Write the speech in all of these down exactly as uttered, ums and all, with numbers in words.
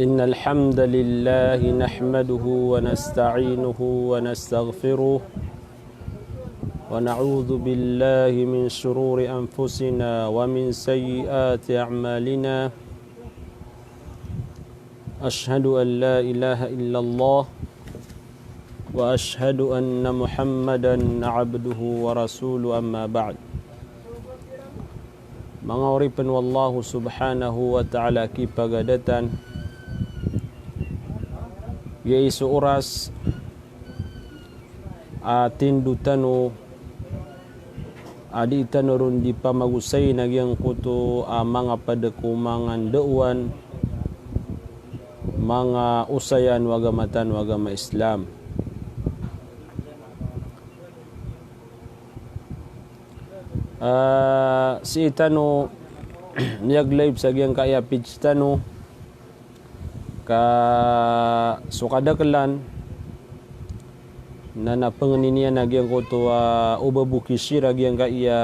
إن الحمد لله نحمده ونستعينه ونستغفره، ونعوذ بالله من شرور أنفسنا ومن سيئات أعمالنا. أشهد أن لا إله إلا الله، وأشهد أن محمدا عبده ورسوله، أما بعد. Manga oripen o Allah subhanahu wa ta'ala a kipagadatan, giyai so oras a tindo tano a dii tano ron di pamagosayin a giyangkoto a manga pd ko manga ndaowan, manga osayan o agama tano a agama Islam. Ah, sii tano miyag-live sa giyangkaya page tano, ka so kadaklan na na pangnin iyan a giyangkoto a o ba bo kisir a giyangkaya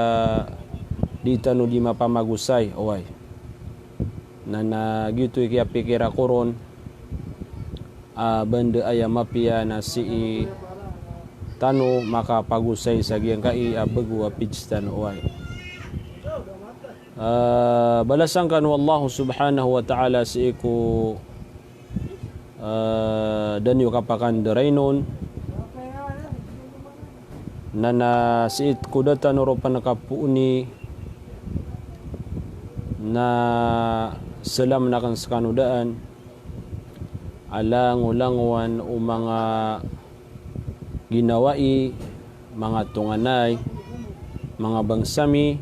dii tano di mapamagosay, oway. Na na giyoto i kiyapikir ako ron, a banda aya mapiya na sii tano makapagosay sa giyangkai a bago a page tano, oway. Ah, balasan kano o Allah subhanahu wa ta'ala sii ko, ah, da niyo kapakandarainon. Na na sii ko da tano ron pn kapooni na salam na kan skano daan a langolangowan o manga ginawai, manga tonganay, manga bangsa mi,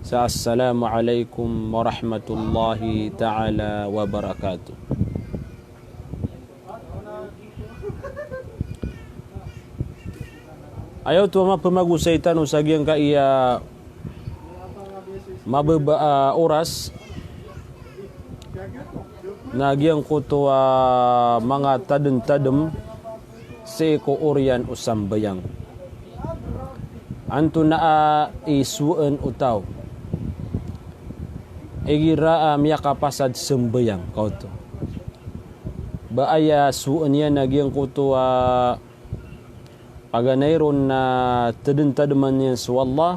sa assalamu alaikum warahmatullahi ta'ala wabarakatuh. Aya oto a mapamagosay tano sa giyangkaya mababa a oras na giyangkoto a manga tadmtadm sii ko oriyan o sambayang. Antonaa i sowaan o taw igira a miyakapasad sambayang, kaoto. Ba aya sowaan iyan a giyangkoto a paganay ron na tadmtadman iyan so Allah,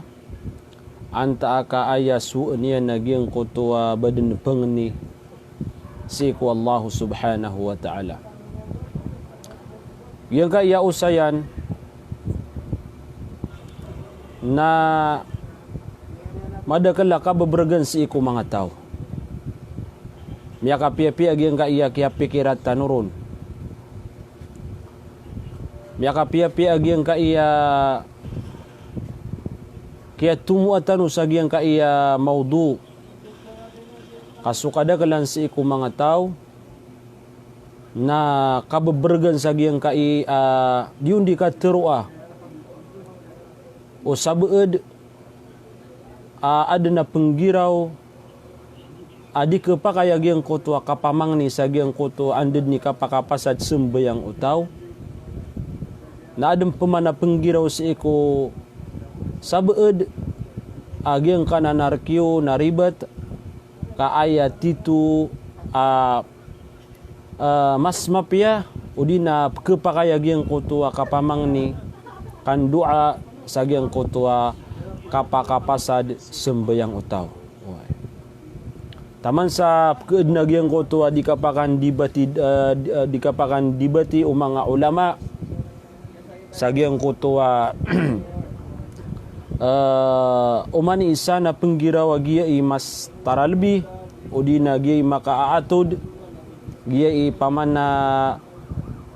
antaa ka aya sowaan iyan a giyangkoto a ba dn pangni sii ko Allah subhanahu wa ta'ala. Giyangkaya osayan na madakl a kabbregan sii ko manga taw. Miyakapiyapiya giyangkaya kiyapikiran tano ron. Miyakapiyapiya giyangkaya kiyatomoa tano sa giyangkaya mawdu. Ka so kadaklan sii ko manga taw na kabbregan sa giyangkai a di on di katharoa o sabaad a adn a pnggiraw a di khapakay a giyangkoto a kapamangni sa giyangkoto a anda dn i kapakapasad sambayang o taw. Na adn pman a pnggiraw sii ko sabaad a giyangkanan a rk iyo na ribat ka aya tito a ah, mas mapiya odi na pkhapakay a giyangkoto a kapamangni, kandoa sa giyangkoto a kapakapasad sambayang o taw. Taman sa pkhaadn a giyangkoto a di kapakandibati, ah, di, ah, di kapakandibati o manga ulama, sa giyangkoto a, eh, oman i isa na pnggiraw a giya i mas taralbi, odi na giya i makaaatod, giya i pamana,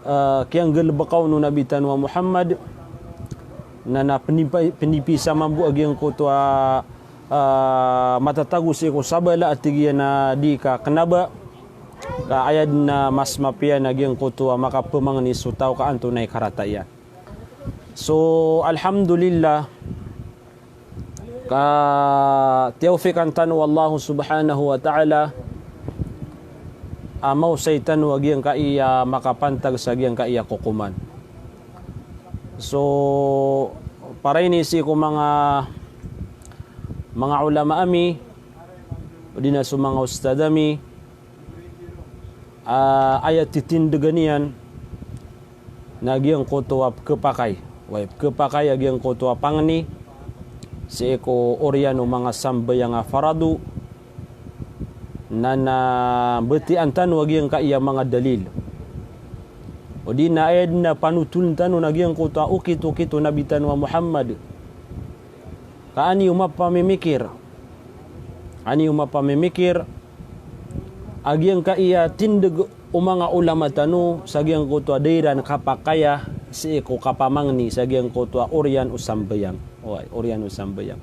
eh, kiyanggalbkaw o Nabi tano a Muhammad, na, na pnipa-, pnipiya mambo a giyangkoto a, eh, matatago sii ko sabala a tig iyan a di ka kna ba, ka aya dn a mas mapiya na giyangkoto a makapamangni so taw ka antonaa i karata iyan. So, alhamdulillah, ka tiyawfiqan tano o Allah subhanahu wa ta'ala, a maosay tano a giyangkaya makapantag sa giyangkaya kokoman. So, para ini sii ko manga, manga ulama ami, odi na so manga ustadh ami, a, aya titindgan iyan na giyangkoto a pkhapakay. Oway, pkhapakay a giyangkoto a pangni sii ko oriyan o manga sambayang a farado, na, na mbtiyaan tano a giyangkaya manga dalil. O di na aya dn a panotoln tano na giyangkoto a okit-okit o Nabi tano a Muhammad. Ka an iyo mapamimikir, an iyo mapamimikir a giyangkaya tindg o manga ulama tano sa giyangkoto a da iran kapakaya sii ko kapamangni sa giyangkoto a oriyan o sambayang. Oway, oriyan o sambayang.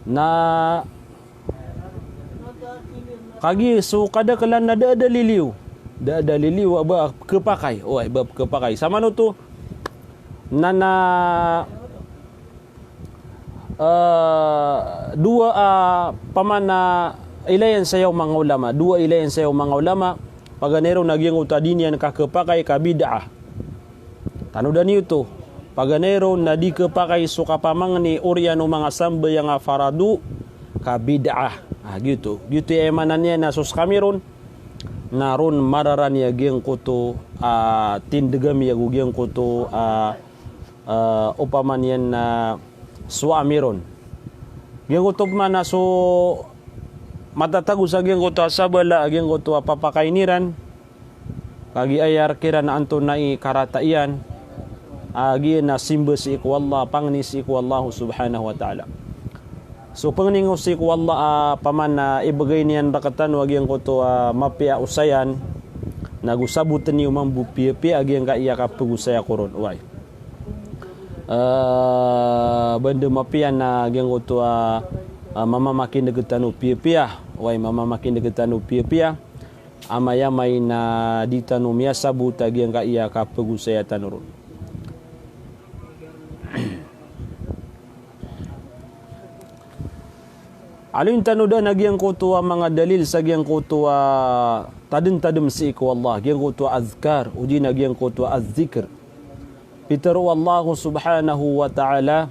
Na kagiya so kadaklan na da a dalil iyo. Da a dalil iyo a ba khapakay. Oway, ba khapakay. Samanoto na, na, eh, dowa a pamana ilayan saya o manga ulama. Dowa ilayan saya o manga ulama. Paganay ron na giyangkoto a di niyan kakhapakay ka bid'ah. Tanodan iyo oto, paganay ron na di khapakay so kapamangni oriyan o manga sambayang a farado ka bid'ah. Ah, giyoto. Giyoto i aya maana niyan na so skami ron, na ron mararani a giyangkoto a tindg ami ago giyangkoto a, a, opama niyan na so ami ron. Giyangkoto pman a so matatago sa giyangkoto a sabala a giyangkoto a papakain iran, kagiya aya rk iran na antonaa i karata iyan, a giya na simba sii ko Allah, pangni sii ko Allah subhanahu wa ta'ala. So pangni ngka sii ko Allah a pamana ibgay niyan rktano a giyangkoto a mapiya a osayan, na go sabotn iyo mambo piyapiya a giyangkaya kapagosaya ko ron. Oway. Eh, banda mapiya na giyangkoto a, a, mamamakin'g tano piyapiya. Oway, mamamakin'g tano piyapiya. Amay-amay na di tano miyasabot a giyangkaya kapagosaya tano ron. Aloyn tano dn a giyangkoto a manga dalil sa giyangkoto a tadmtadm sii ko Allah, giyangkoto a adhkar, odi na giyangkoto a adh-dhikr. Pitharo o Allah subhanahu wa ta'ala,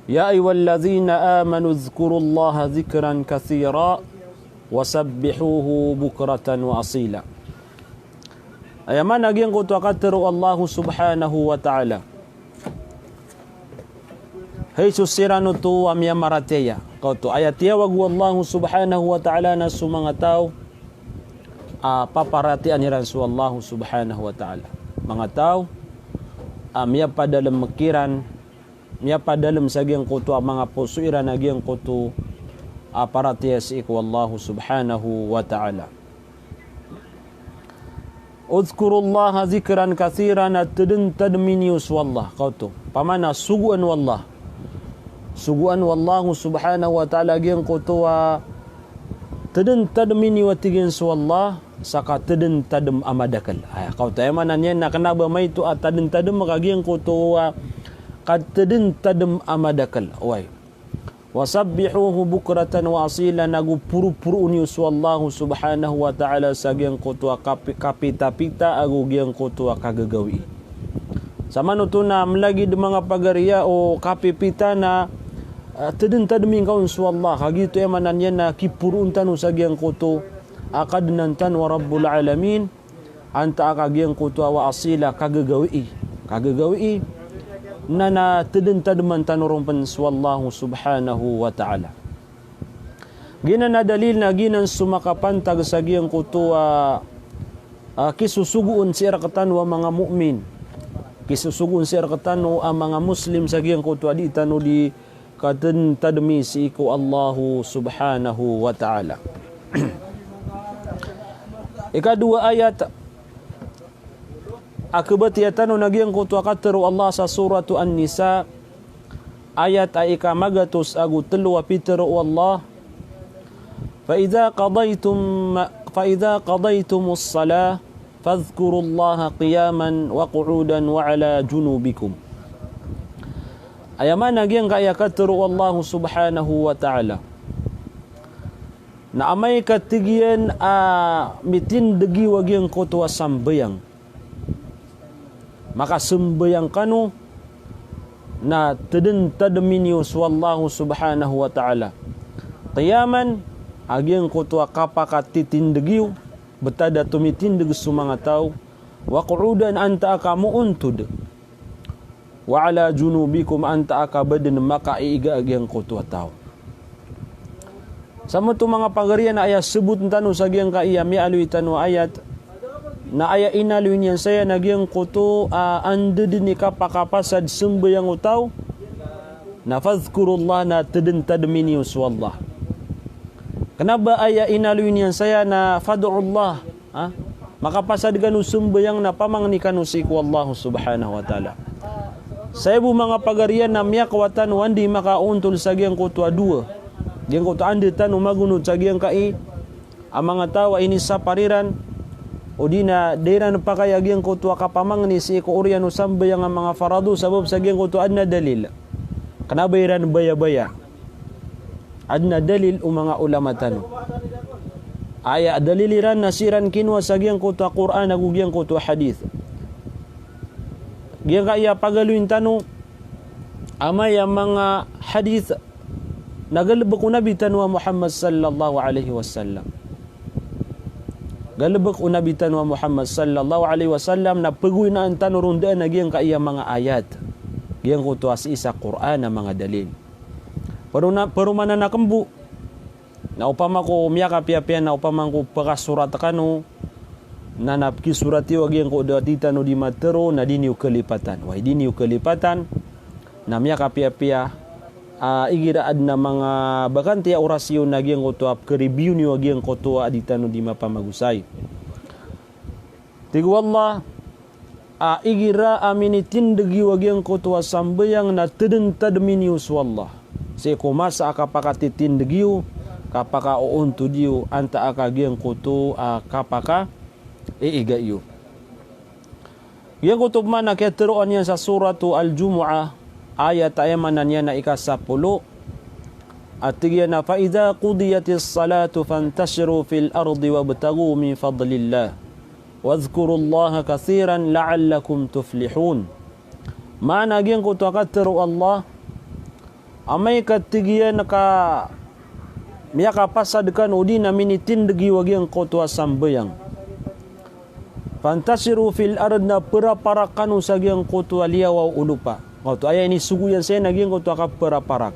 "Ya ayyuhalladhina amanu udhkurullaha dhikran kathira, wasabbihuhu bukratan wa asila." Aya maana giyangkoto a katharo o Allah subhanahu wa ta'ala, hay so siran oto a miyamaratiyaya. Kaoto, aya tiyawag o Allah subhanahu wa ta'ala na so manga taw a paparatiyayaan iran so Allah subhanahu wa ta'ala. Manga taw a miyapadalm kiran, miyapadalm sa giyangkoto a manga poso iran a giyangkoto a paratiyaya sii ko Allah subhanahu wa ta'ala. Udhkurullaha dhikran kathira, na tadmtadmi niyo so Allah. Kaoto, pamana sogoan o Allah. Sogoan o Allah subhanahu wa ta'ala giyangkoto a tadmtadmi niyo a tig iyan so Allah, sa katadmtadm a madakl. Aya, kaoto, aya maana niyan na kna ba maito a tadmtadm ka giyangkoto a katadmtadm a madakl. Oway. Wasabbihuhu bukratan wa asila, nago poroporoon iyo so Allah subhanahu wa ta'ala sa giyangkoto a kapi-, kapitapita ago giyangkoto a kagagawii. Samanoto na mlagid manga pagariya o kapipita na, ah, tadmtadmi ngka on so Allah. Kagiya oto aya maana niyan na kiporoon tano sa giyangkoto a Kadnan tano a Rabbul Alamin. Antaa ka giyangkoto a wa asila, kagagawii. Kagagawii na, na tadmtadman tano ron pn so Allah subhanahu wa ta'ala. Giyanan a dalil na giyanan so makapantag sa giyangkoto a, a, kisosogoon sii rktano a manga mu'min. Kisosogoon sii rktano a manga Muslim sa giyangkoto a di tano di katadmtadmi sii ko Allah subhanahu wa ta'ala. Ikadowa ayat a kabatiya tano na giyangkoto a katharo o Allah sa Suratu An-Nisa, ayat a ikamagatos ago tlo a pitharo o Allah, "Fa idha qadaytum, fa idha qadaytumus salah, fadhkurullaha qiyaman wa qu'udan wa ala junubikum." Aya maana giyangkaya katharo o Allah subhanahu wa ta'ala na amay ka tig iyan a mitindg iyo a giyangkoto a sambayang, makasambayang kano, na tadmtadmi niyo so Allah subhanahu wa ta'ala. Qiyaman, a giyangkoto a kapakatitindeg iyo, btad a tomitindeg so manga taw, wa qu'udan, antaa ka moontod, wa ala junubikum, antaa ka ba dn makaiiga a giyangkoto a taw. Sa maoto manga pagariya na aya sabotn tano sa giyangkaya miyaaloy tano a ayat, na aya inaloy niyan saya na giyangkoto a anda dn i kapakapasad sambayang o taw, na fadhkurullah, na tadntadmi niyo so Allah. Kna ba aya inaloy niyan saya na fad'ullah, ha? Makapasad kano sambayang na pamangni kano sii ko Allah subhanahu wa ta'ala. Saya bo manga pagariya na miyakowa tano anda i makaontol sa giyangkoto a dowa. Giyangkoto a anda tano magonot sa giyangkai a manga taw a inisapar iran, odi na da iran pakay a giyangkoto a kapamangni sii ko oriyan o sambayang a manga farado sabap sa giyangkoto a adn a dalil. Kna ba iran bayabaya. Adn a dalil o manga ulama tano. Aya dalil iran na sii ran kinowa sa giyangkoto a Qur'an ago giyangkoto a hadith. Giyangkaya pagaloyn tano, amay a manga hadith na galbk o Nabi tano a Muhammad sallallahu alaihi wasallam. Galbk o Nabi tano a Muhammad sallallahu alaihi wasallam na pagoynaan tano ron daan a giyangkaya manga ayat. Giyangkoto a sii sa Qur'an a manga dalil. Pero na, pero maana na kmbo, na opama ko miyakapiyapiya na opama ko pkasorat kano, na na pkisorat iyo a giyangkoto a di tano di matero, na di niyo kalipatan. Way, di niyo kalipatan, na miyakapiyapiya, a, igira adn a manga bakanti a oras iyo na giyangkoto a pkaribiyo niyo a giyangkoto a di tano di mapamagosay. Tig o Allah, a, igira a minitindg iyo a giyangkoto a sambayang na tadntadmi niyo so Allah. Sii ko masa a kapakatitindg iyo, kapakaoontod iyo, antaa ka giyangkoto a kapakaiiga iyo. Giyangkoto pman na kiyatharoa niyan sa Suratu Al-Jumu'ah, ayat a aya maana niyan na ika sapolo. A tig iyan a, "Fa idha qudiyatis salatu fantashiru fil ardi wabtaghu min fadlillah. Wadhkurullaha kathiran la'allakum tuflihun." Maana giyangkoto a katharo o Allah, amay ka tig iyan ka miyakapasad kano odi na minitindg iyo a giyangkoto a sambayang. Fantashiru fil ard, na praparak kano sa giyangkoto a liyawaw o lopa. Oto aya inisogo iyan saya na giyangkoto a kapraparak.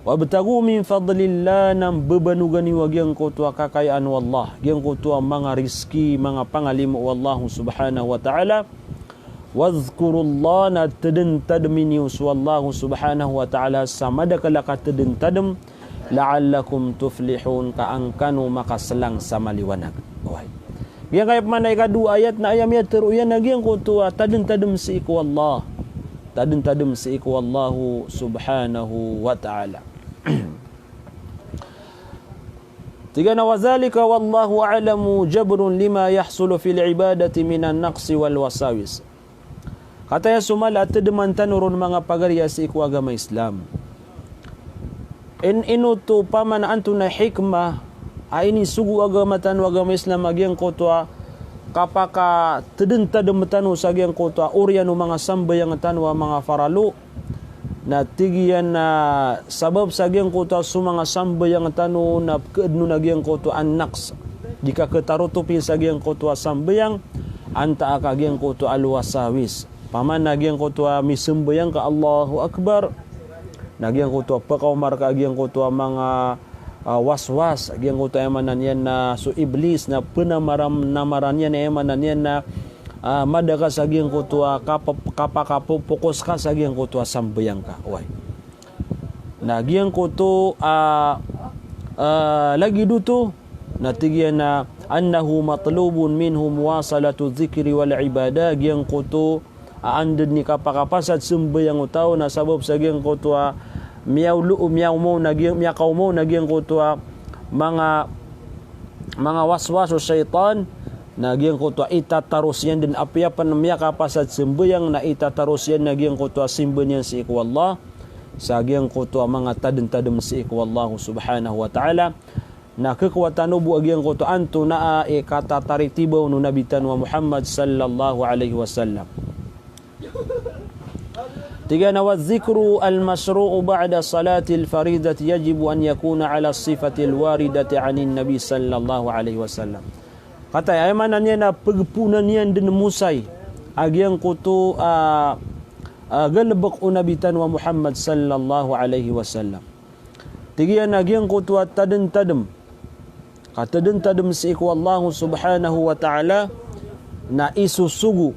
Wabtaghu min fadlillah, na mbabanogan iyo a giyangkoto a kakayaan o Allah, giyangkoto a manga rizki, manga pangalimo o Allah subhanahu wa ta'ala. Wadhkurullah, na tadntadmi niyo so Allah subhanahu wa ta'ala sa madakl a katadntadm, la'allakum tuflihun, ka an kano makaslang sa maliwanag. Oway. Giyangkaya pman a ikadowa ayat na aya miyatharo iyan na giyangkoto a tadntadm sii ko Allah. Tadntadm sii ko Allah subhanahu wa ta'ala. Tig iyan a, "Wa dhalika wallahu a'lamu jabrun lima yahsulu fil ibadati minan naqsi wal wasawis." Kataya so mala a tadman tano ron manga pagari a sii ko agama Islam. In, ino oto paman antonaa i hikmah a inisogo o agama tano a agama Islam a giyangkoto a kapakatadntadm tano sa giyangkoto a oriyan o manga sambayang tano a manga faralo. Na tig iyan a sabap sa giyangkoto a so manga sambayang tano na pkhaadn on a giyangkoto a naqs. Di kakhatarotopin sa giyangkoto a sambayang, antaa ka giyangkoto a alwasawis. Paman na giyangkoto a misambayang ka Allahu Akbar, na giyangkoto a pkaoma rka a giyangkoto a manga, ah, waswas, giyangkoto a aya maana niyan na so Iblis, na pnamaram-, namaran iyan a aya maana niyan na, ah, mada ka sa giyangkoto a kap-, kapakapopokus ka sa giyangkoto a sambayang ka. Oway. Na giyangkoto a, ah, lagid oto, na tig iyan a, "Annahu matlubun minhu muwasalatu dhikri wal ibadah," giyangkoto a anda dn i kapakapasad sambayang o taw na sabap sa giyangkoto a miyaolo, miyaoma on a giyang-, miyakaoma on a giyangkoto a manga, manga waswas o shaytan, na giyangkoto a itataros iyan dn apiya pn miyakapasad sambayang na itataros iyan na giyangkoto a simba niyan sii ko Allah, sa giyangkoto a manga tadntadm sii ko Allah subhanahu wa ta'ala. Na khakowa tano bo a giyangkoto antonaa i katataritiba on o Nabi tano a Muhammad sallallahu alaihi wasallam. Tig iyan a, "Wa dhikru al-mashru'u ba'da salatil faridati yajibu an yakuna ala sifatil waridati anin Nabi sallallahu alaihi wasallam." Kataya, aya maana niyan na pagpoonan iyan dn mosay a giyangkoto a, a, galbk o Nabi tano a Muhammad sallallahu alaihi wasallam. Tig iyan a giyangkoto a tadntadm, katadntadm sii ko Allah subhanahu wa ta'ala, na isosogo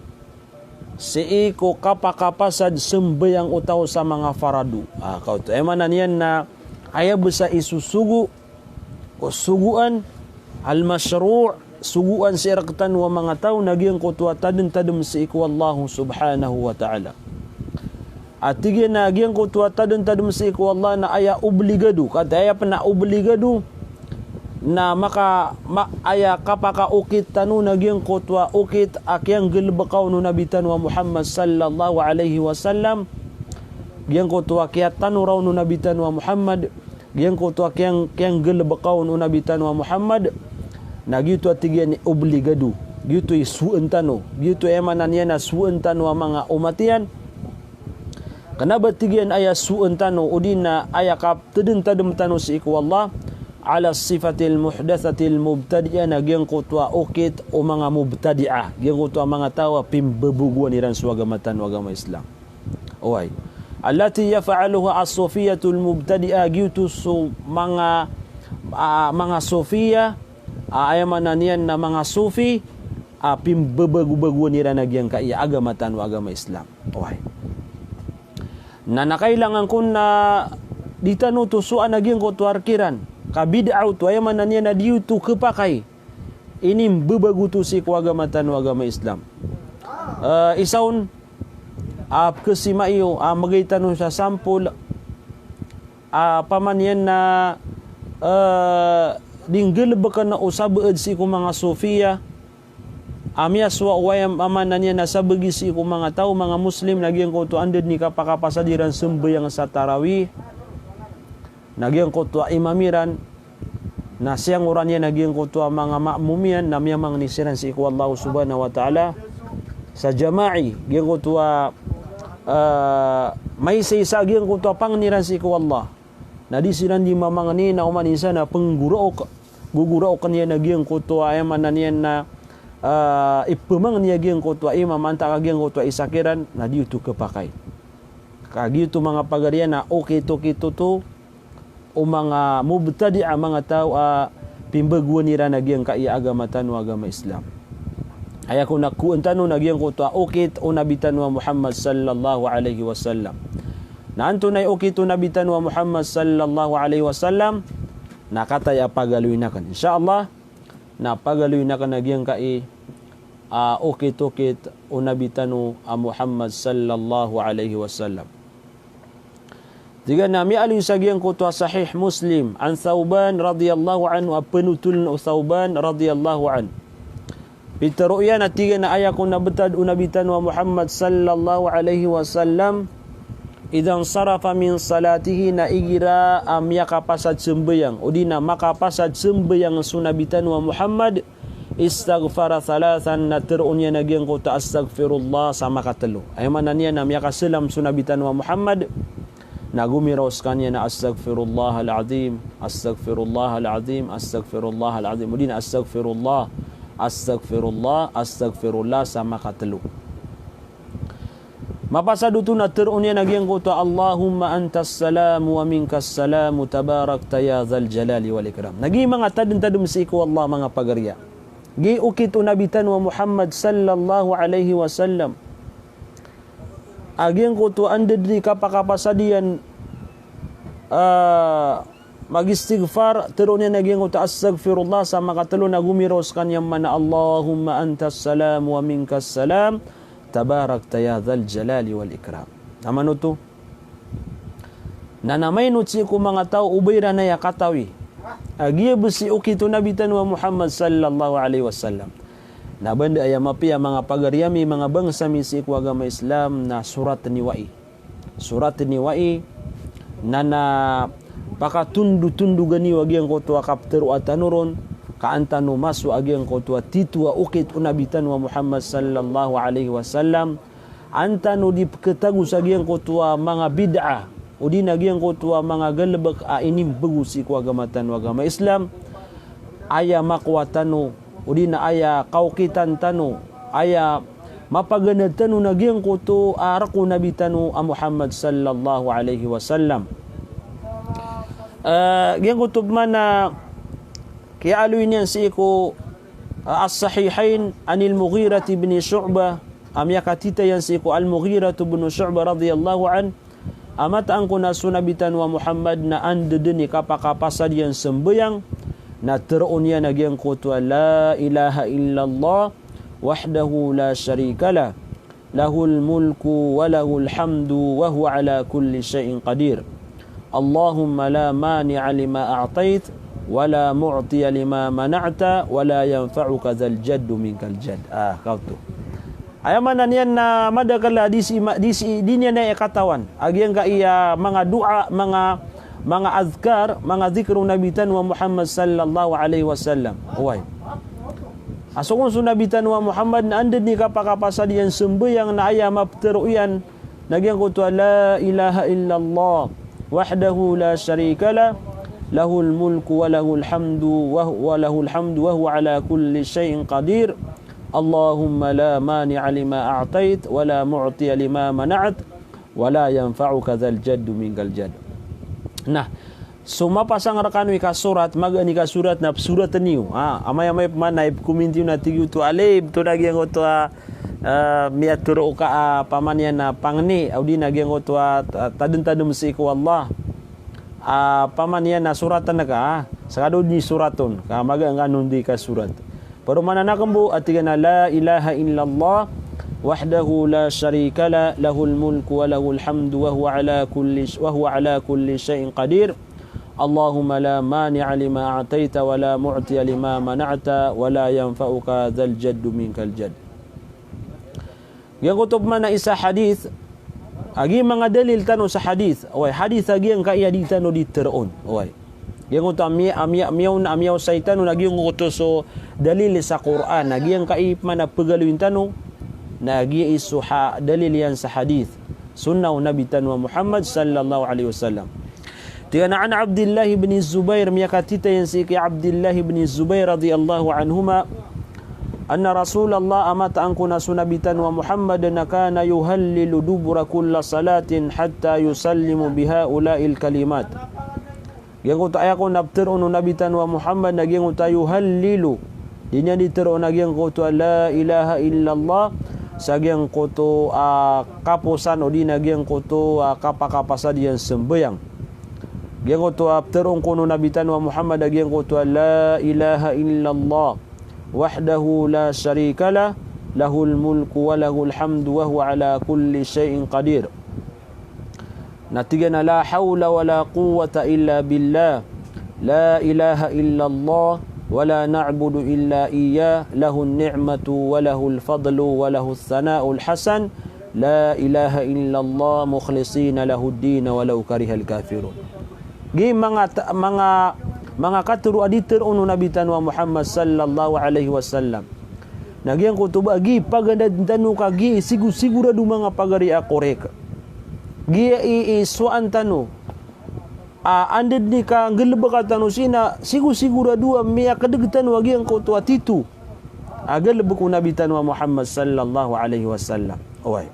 sii ko kapakapasad sambayang o taw sa manga farado. Ah, kaoto. Aya maana niyan na aya bs a isosogo, o sogoan, al-mashru', sogoan sii rktano a manga taw na giyangkoto a tadntadm sii ko Allah subhanahu wa ta'ala. A tig iyan a giyangkoto a tadntadm sii ko Allah na aya obligado, kataya aya pn a obligado na maka, ma, aya kapakaokit tano na giyangkoto a okit a kiyanggalbka on o Nabi tano a Muhammad sallallahu alaihi wasallam, giyangkoto a kiyatanoran o Nabi tano a Muhammad, giyangkoto a kiyang, kiyanggalbka on o Nabi tano a Muhammad, na giyoto a tig iyan i obligado, giyoto i sogoan tano, giyoto aya maana niyan na sogoan tano a manga omat iyan. Kna ba tig iyan aya sogoan tano, odi na aya kaptadntadm tano sii ko Allah, ala sifatil muhdathatil mubtadi'ah, na giyangkoto a okit o manga mubtadi'ah, giyangkoto a manga taw a pimbabagoan iran so agama tano a agama Islam. Oway. Allati yaf'aluha as-sufiyatul mubtadi'ah, giyoto so manga, ah, manga Sufiya, ah, aya maana niyan na manga Sufi, ah, pimbabagobagoan iran a giyangkai a agama tano a agama Islam. Oway. Na, na kailangan kon na di tano oto soan a giyangkoto a rk iran. Ka bid'ah oto, aya maana niyan na di oto khapakay inimbabago oto sii ko agama tano a agama Islam. Eh, isa on, ah, pkhasima iyo, ah, mbgay tano sa sampol, ah, opama niyan na, eh, di nggalbkn o sabaad sii ko manga Sufiya, a miyasowa o aya maana niyan na sabagi sii ko manga taw, manga Muslim, na giyangkoto a anda dn i kapakapasad iran sambayang sa tarawih, na giyangkoto a imam iran, na siyangoran iyan a giyangkoto a manga ma'mum iyan, na miyamangni siran sii ko Allah subhanahu wa ta'ala sa jama'i, giyangkoto a, eh, maisaisa giyangkoto a pangni iran sii ko Allah. Na di siran di mamangni na oman insan na pnggoraok, gogoraokn iyan a giyangkoto a, aya maana niyan na, ah, ipmangni a giyangkoto a imam antaa ka giyangkoto a isa kiran, na di oto khapakay. Ka giyoto manga pagari iyan na okit-okit oto o manga mubtadi'ah, manga taw a pimbagoan iran a giyangkai a agama tano a agama Islam. Aya kon a kowan tano na giyangkoto a okit o Nabi tano a Muhammad sallallahu alaihi wasallam. Na antonaa i okit o Nabi tano a Muhammad sallallahu alaihi wasallam? Na kataya pagaloyn akn, insha Allah, na pagaloyn akn a giyangkai a okit-okit o Nabi tano a Muhammad sallallahu alaihi wasallam. Tig iyan a miyaaloy sa giyangkoto a Sahih Muslim, an Thawban radhiyallahu anhu, a pnotholn o Thawban radhiyallahu anhu. Pitharo iyan a tig iyan a aya kon a btad o Nabi tano a Muhammad sallallahu alaihi wasallam, idha insarafa min salatihi, na igira a miyakapasad sambayang, odi na makapasad sambayang so Nabi tano a Muhammad, istaghfara thalathan, na tharoon iyan a giyangkoto a astaghfirullah sa makatlo. Aya maana niyan na miyakasalam so Nabi tano a Muhammad, na gomiraw skaniyan a astaghfirullahal azim, astaghfirullahal azim, astaghfirullahal azim. Odi na astaghfirullah, astaghfirullah, astaghfirullah sa makatlo. Mapasad oto na tharoon iyan a giyangkoto a Allahumma antas salam wa minkas salam tabarakta ya dhal jalali wal ikram. Na giya manga tadntadm sii ko Allah, manga pagari aya. Giya okit o Nabi tano a Muhammad sallallahu alaihi wasallam a giyangkoto a anda dn i kapakapasad iyan, ah, mag-istighfar, tharoon iyan a giyangkoto a astaghfirullah sa makatlo, na gomiraw skaniyan man a Allahumma antas salam wa minkas salam, tabarakta ya dhal jalali wal ikram. Na mano oto? Na, na maynot sii ko manga taw o ba iran aya katawi a giya bs i okit o Nabi tano a Muhammad sallallahu alaihi wasallam. Na ba anda aya mapiya, manga pagari ami, manga bangsa mi sii ko agama Islam, na sorat niyo ai. Sorat niyo ai, na, na pakatondotondog niyo a giyangkoto a kaptharoa tano ron, ka an tano masowa a giyangkoto a tito a okit o Nabi tano a Muhammad sallallahu alaihi wasallam, An tano di pkhatago sa giyangkoto a manga bid'ah, odi na giyangkoto a manga galbk a inimbgo sii ko agama tano a agama Islam, aya makowa tano, odi na aya kaokitan tano, aya mapaganad tano na giyangkoto a rk o Nabi tano a Muhammad sallallahu alaihi wasallam. Eh, giyangkoto pman a kiyaaloy niyan sii ko, eh, As-Sahihain anil Mughirah ibn Shu'bah, a miyakatitaya sii ko Al-Mughirah ibn Shu'bah radhiyallahu anhu, a mataan ko na so Nabi tano a Muhammad na anda dn i kapakapasad iyan sambayang, na tharoon iyan a giyangkoto a la ilaha illallah wahdahu la sharika lah, lahul mulku wa lahul hamdu wa huwa ala kulli shay'in qadir. Allahumma la mani'a lima a'tait, wa la mu'tiya lima mana'ta, wa la yanfa'uka dhal jaddu minkal jadd. Ah, kaoto. Aya maana niyan na madakl a di sii ma-, di sii, di niyan aya katawan a giyangkaya manga doa, manga, manga adhkar, manga dhikr o Nabi tano a Muhammad sallallahu alaihi wasallam. Oway. A so kon so Nabi tano a Muhammad na anda dn i kapakapasad iyan sambayang na aya maptharo iyan na giyangkoto a la ilaha illallah wahdahu la sharika lah, lahul mulku wa lahul hamdu wa, wa lahul hamdu wa huwa ala kulli shay'in qadir. Allahumma la mani'a lima a'tait, wa la mu'tiya lima mana'at, wa la yanfa'uka dhal jaddu minkal jadd. Na, so mapasang rkano i kasorat, magaan i kasorat na psoratn iyo. Ah, amay-amay pman na ipkominti iyo na tig iyo oto a lib, oto na giyangkoto a, eh, miyatharo ka a, pamaniyan a pangni, odi na giyangkoto a, ta-, tadmtadm sii ko Allah. Ah, pamaniyan a soratn ka, ah, skano dn i sorat on, ka magaan kano dn i kasorat. Paromanan akn bo a tig iyan a la ilaha illallah wahdahu la sharika lah, lahul mulku wa lahul hamdu wa huwa ala kulli sh-, wa huwa ala kulli shay'in qadir. Allahumma la mani'a lima a'taita wa la mu'tiya lima mana'ta wa la yanfa'uka dhal jaddu minkal jadd. Giyangkoto pman a isa hadith, a giya manga dalil tano sa hadith. Oway, hadith a giyangkaya di tano di tharoon. Oway. Giyangkoto a miya-, a miya-, miyaona, a miyaosay tano na giyangkoto so dalil sa Qur'an. Na giyangkai pman a pagaloyin tano, na giya i so ha-, dalil iyan sa hadith. Sunnah o Nabi tano a Muhammad sallallahu alaihi wasallam. Tig iyan a an Abdillah ibn Zubair, miyakatitaya sii ki Abdillah ibn Zubair radhiyallahu anhuma, anna Rasulallah, a mataan ko na so Nabi tano a Muhammad na kana yuhallilu dubura kulli salatin hatta yusallimu bi haula'il kalimat. Giyangkoto a aya kon a ptharoon o Nabi tano a Muhammad na giyangkoto a yuhallilu. Di niyan di tharoon a giyangkoto a la ilaha illallah sa giyangkoto a kaposan odi na giyangkoto a kapakapasad iyan sambayang. Giyangkoto a ptharoon kon o Nabi tano a Muhammad a giyangkoto a la ilaha illallah wahdahu la sharika lah, lahul mulku wa lahul hamdu wa huwa ala kulli shay'in qadir. Na tig iyan a la hawla wa la quwwata illa billah. La ilaha illallah wa la na'budu illa iyyah. Lahun ni'matu wa lahul fadlu wa lahus sana'ul hasan. La ilaha illallah mukhlisina lahud din walaw karihal kafirun. Giya manga ta-, manga, manga katharo a di tharoon o Nabi tano a Muhammad sallallahu alaihi wasallam. Na giyangkoto ba giya pagandad tano ka giya i sigo-sigorado manga pagari a korek. Giya i, i sowaan tano a anda dn i kanggalbka tano sii na sigo-sigorado a miyakdg tano a giyangkoto a tito a galbk o Nabi tano a Muhammad sallallahu alaihi wasallam. Oway.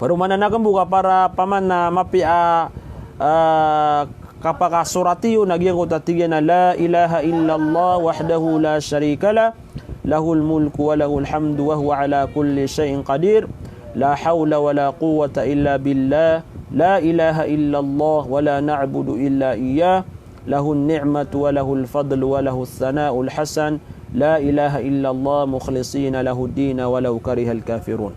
Paromanan akn bo ka para paman a mapiya a, ah, kapakasorat iyo na giyangkoto a tig iyan a la ilaha illallah wahdahu la sharika lah, lahul mulku wa lahul hamdu wa huwa ala kulli shay'in qadir. La hawla wa la quwwata illa billah. La ilaha illallah wa la na'budu illa iyyah. Lahun ni'matu wa lahul fadlu wa lahus sana'ul hasan. La ilaha illallah mukhlisina lahud din walaw karihal kafirun.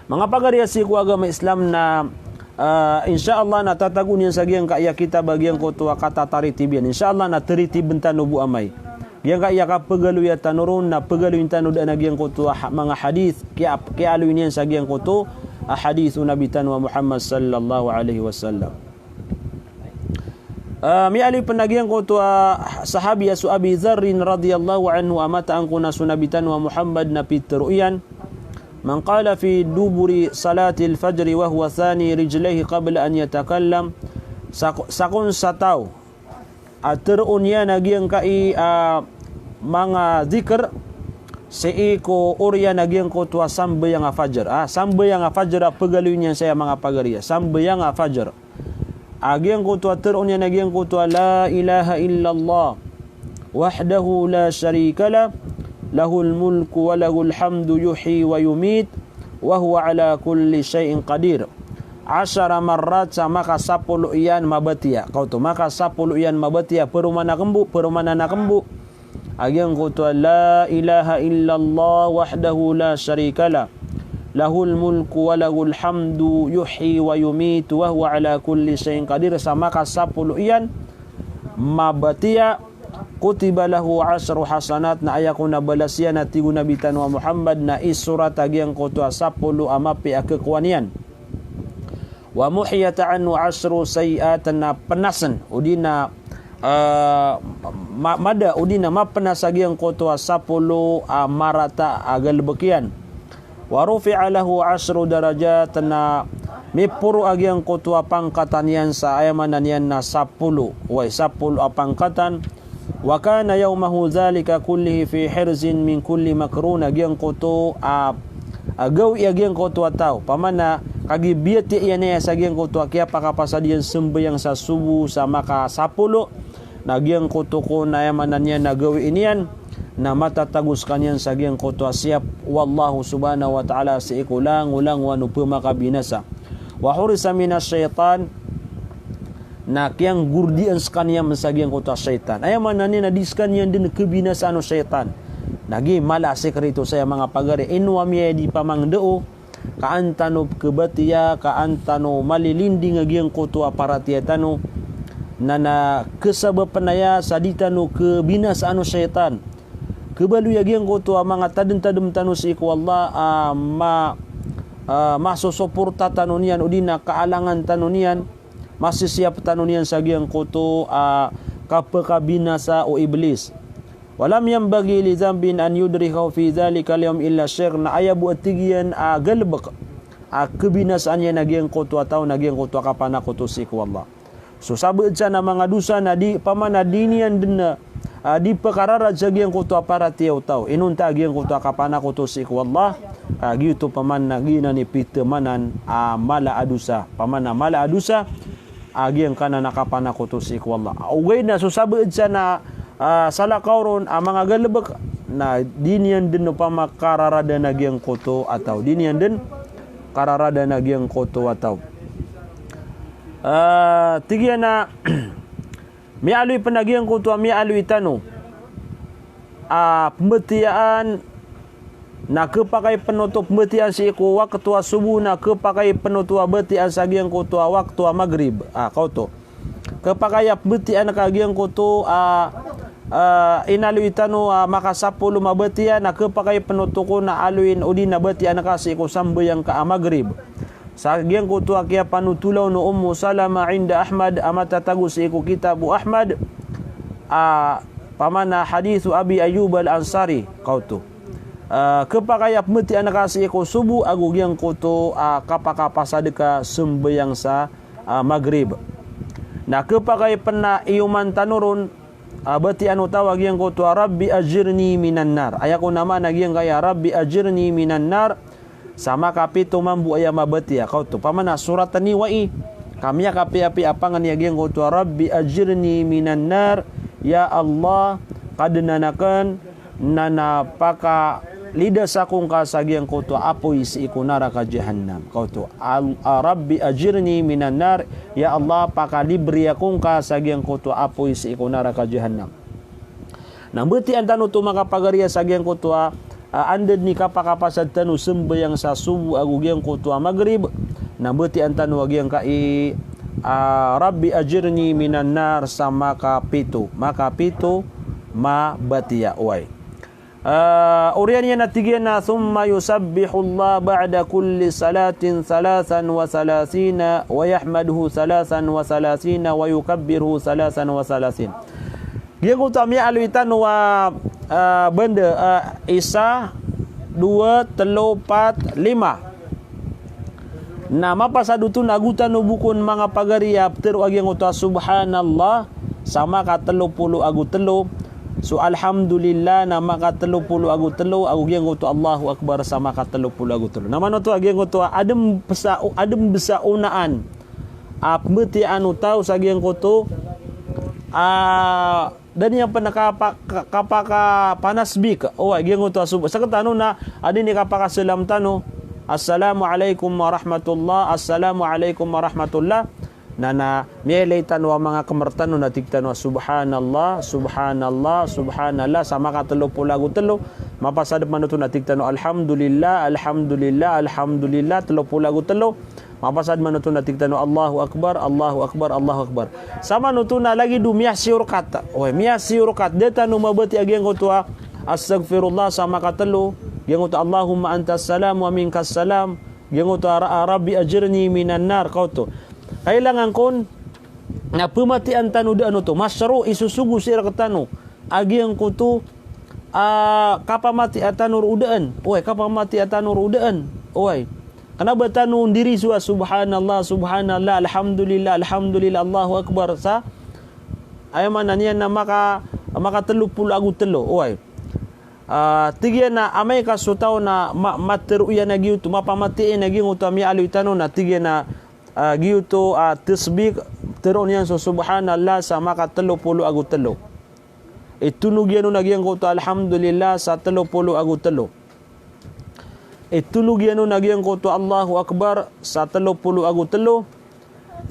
Manga pagari a sii ko agama Islam na, ah, insha Allah na tatago niyan sa giyangkaya kitab a giyangkoto a katataritib iyan. Insha Allah na taritibn tano bo amay. Giyangkaya kapagaloya tano ron na pagaloyin tano daan a giyangkoto a ha-, manga hadith, kiya-, kiyaaloy niyan sa giyangkoto a hadith o Nabi tano a Muhammad sallallahu alaihi wasallam. Ah, miyaaloy pn a giyangkoto a sahabi a so Abi Dharrin radhiyallahu anhu a mataan ko na so Nabi tano a Muhammad na pitharo iyan, Man qala fi duburi salatil fajri wa huwa thani rijlaihi qabla an yatakallam. Sa, sa kon sa taw a teroon iyan a giyangkai a manga dhikr sii ko oriyan a giyangkoto a sambayang a fajar. Ah, sambayang a fajar a pegaloy niyan saya manga pagari. Sambayang a fajar. A giyangkoto a teroon iyan a giyangkoto a la ilaha illallah wahdahu la sharika lah, lahul mulku wa lahul hamdu yuhyi wa yumit, wa huwa ala kulli shay'in qadir. Ashara marrat, sa makasapolo iyan mabatiya. Kaoto, makasapolo iyan mabatiya, peroman a kembo, peroman a kembo. A giyangkoto a la ilaha illallah wahdahu la sharika lah, lahul mulku wa lahul hamdu yuhyi wa yumit wa huwa ala kulli shay'in qadir. Sa makasapolo iyan mabatiya, kutiba lahu ashru hasanat, na aya kon a balas iyan a tig o Nabi tano a Muhammad na isorat a giyangkoto a sapolo a mapiya a kekowa niyan. Wa muhiyat anhu ashru sayyiat, na penasen odi na, ah, ma-, mada odi na mapenas a giyangkoto a sapolo a marata a galebek iyan. Wa rufi'a lahu ashru darajat, na miporo a giyangkoto a pangkatan iyan sa aya maana niyan na sapolo, way, sapolo a pangkatan. Wa kana yawmahu dhalika kullihi fi hirzin min kulli makrun, a giyangkoto a, a gawii a giyangkoto a taw, pamana kagiya biyatiya iyan aya sa giyangkoto a kiyapakapasad iyan sembayang sa sobo sa makasapolo, na giyangkoto kon aya maana niyan na gawii niyan na matatago sekaniyan sa giyangkoto a siyap o Allahu subhanahu wa ta'ala sii ko langolangowan o pemakabinasa. Wa hurisa minash shaytan, na kiyanggordian sekaniyan sa giyangkoto a shaytan. Aya maana niyan na di sekaniyan den kebinasaan o shaytan. Na giya mala a sekreto saya manga pagari, ino a miyadi pamangdao, ka an tano kebatiya, ka an tano malilinding a giyangkoto a paratiyaya tano, na, na kesabapen aya sa di tano kebinasaan o shaytan. Kebaloy a giyangkoto a manga tademtadem tano sii ko Allah, ah, ma-, ah, masosoporta tano niyan, odi na kaalangan tano niyan, masisiyap tano niyan sa giyangkoto a kapekabinasa o Iblis. Wa lam yanbaghi li dhanbin an yudrikahu fi dhalikal yawm illa shirk. Na aya bo a tig iyan a galebek a kebinasaan iyan a giyangkoto a taw na giyangkoto a kapanakoto sii ko Allah. So sabaad san a manga dosa na di, pamana di niyan den, ah, di pekararad sa giyangkoto a paratiyaya o taw. Inonta a giyangkoto a kapanakoto sii ko Allah, ah, giyoto pamana giyanan i pitemanan a mala a dosa. Pamana mala a dosa a giyangkanan a kapanakoto sii ko Allah. Ogaid na so sabaad san a, ah, salakaw ron a manga galebek na di niyan den opama kararadan a giyangkoto a taw. Di niyan den kararadan a giyangkoto a taw. Ah, tig iyan a miyaaloy pen a giyangkoto a miyaaloy tano a pembatiyaan na kepakay pen oto pembatiyaan sii ko wakto a sobo na kepakay pen oto a batiyaan sa giyangkoto a wakto a magrib. Ah, kaoto. Kepakay a pembatiyaan ka giyangkoto a, ah, inaloy tano a makasapolo mabatiya na kepakay pen oto kon a aloyin odi na batiyaan ka sii ko sambayang ka a magrib. Sa giyangkoto a kiyapanotolaw o Ummu Salama inda Ahmad a matatago sii ko kitab o Ahmad, ah, pamana hadith Abi Ayyub al-Ansari, kaoto. Ah, kepakay a pembatiyaan ka sii ko sobo ago giyangkoto a kapakapasad ka sembayang sa, ah, magrib. Na kepakay pen a iyoman tano ron, ah, batiyaan o taw a giyangkoto a Rabbi ajirni minan nar. Aya kon a maana giyangkaya Rabbi ajirni minan nar, sa makapito mambo aya mabatiya. Kaoto, pamana sorat a niwai, ka miyakapiyapiya a pangni a giyangkoto a Rabbi ajirni minan nar, ya Allah, Kadnan aken, na, na pakalidas ako ngka sa giyangkoto a apoy sii ko naraka Jahannam. Kaoto, al-, ah, Rabbi ajirni minan nar, ya Allah, pakalibri ako ngka sa giyangkoto a apoy sii ko naraka Jahannam. Na mbatiyaan tano oto makapagariya sa giyangkoto a, ah, anda den i kapakapasad tano sembayang sa sobo ago giyangkoto a magrib. Na mbatiyaan tano a giyangkai, ah, Rabbi ajirni minan nar sa makapito, makapito mabatiya, oway. Ah, oriyan iyan a tig iyan a, thumma yusabbihullah ba'da kulli salatin thalathan wa thalathina wa yahmaduhu thalathan wa thalathina wa yukabbiruhu thalathan wa thalathin. Giyangkoto a miyaaloy tano a, ah, banda, ah, isa, dowa, telo, pat, lima. Na mapasad oto na ago tano bo kon manga pagari a petero a giyangkoto a subhanallah sa makatelo polo ago telo. So alhamdulillah na makatelo polo ago telo, ago giyangkoto Allahu Akbar sa makatelo polo ago telo. Na manoto a giyangkoto a adem pesa, adem besa onaan a pembetiyaan o taw sa giyangkoto a da niyan pen kapa-, ka-, kapakapanasbih. Oway, giyangkoto a sub-, sekatano na adi ni kapakasalam tano. Assalamu alaikum warahmatullah, assalamu alaikum warahmatullah. Na, na miyailay tano a manga kemer tano na tig tano a subhanallah, subhanallah, subhanallah sa makatelo polo ago telo. Mapasad manoto na tig tano alhamdulillah, alhamdulillah, alhamdulillah, telo polo ago telo. Mapasad manoto na tig tano Allahu Akbar, Allahu Akbar, Allahu Akbar. Sa manoto na lagid o miyasiyorkat. Oway, miyasiyorkat. Da tano mabati a giyangkoto a astaghfirullah sa makatelo. Giyangkoto Allahumma antas salam wa minkas salam. Giyangkoto a ra-, a Rabbi ajirni minan nar. Kaoto. Kailangan kon na pematiyaan tano daan oto. Mashru' isosogo sii rektano a giyangkoto a kapamatiya tano ro daan. Oway, kapamatiya tano ro daan. Oway. Kena ba tano ndiri so a subhanallah, subhanallah, alhamdulillah, alhamdulillah, Allahu Akbar sa. Aya maana niyan na maka, makatelo polo ago telo. Oway. Ah, tig iyan a amay ka so taw na ma-, matero iyan a giyoto, mapamatiya iyan a giyoto a miyaaloy tano na tig iyan a, ah, giyoto a tasbih, teroon iyan so subhanallah sa makatelo polo ago telo. Itonog iyan on a giyangkoto alhamdulillah sa telo polo ago telo. Itonog iyan on a giyangkoto Allahu Akbar sa telo polo ago telo.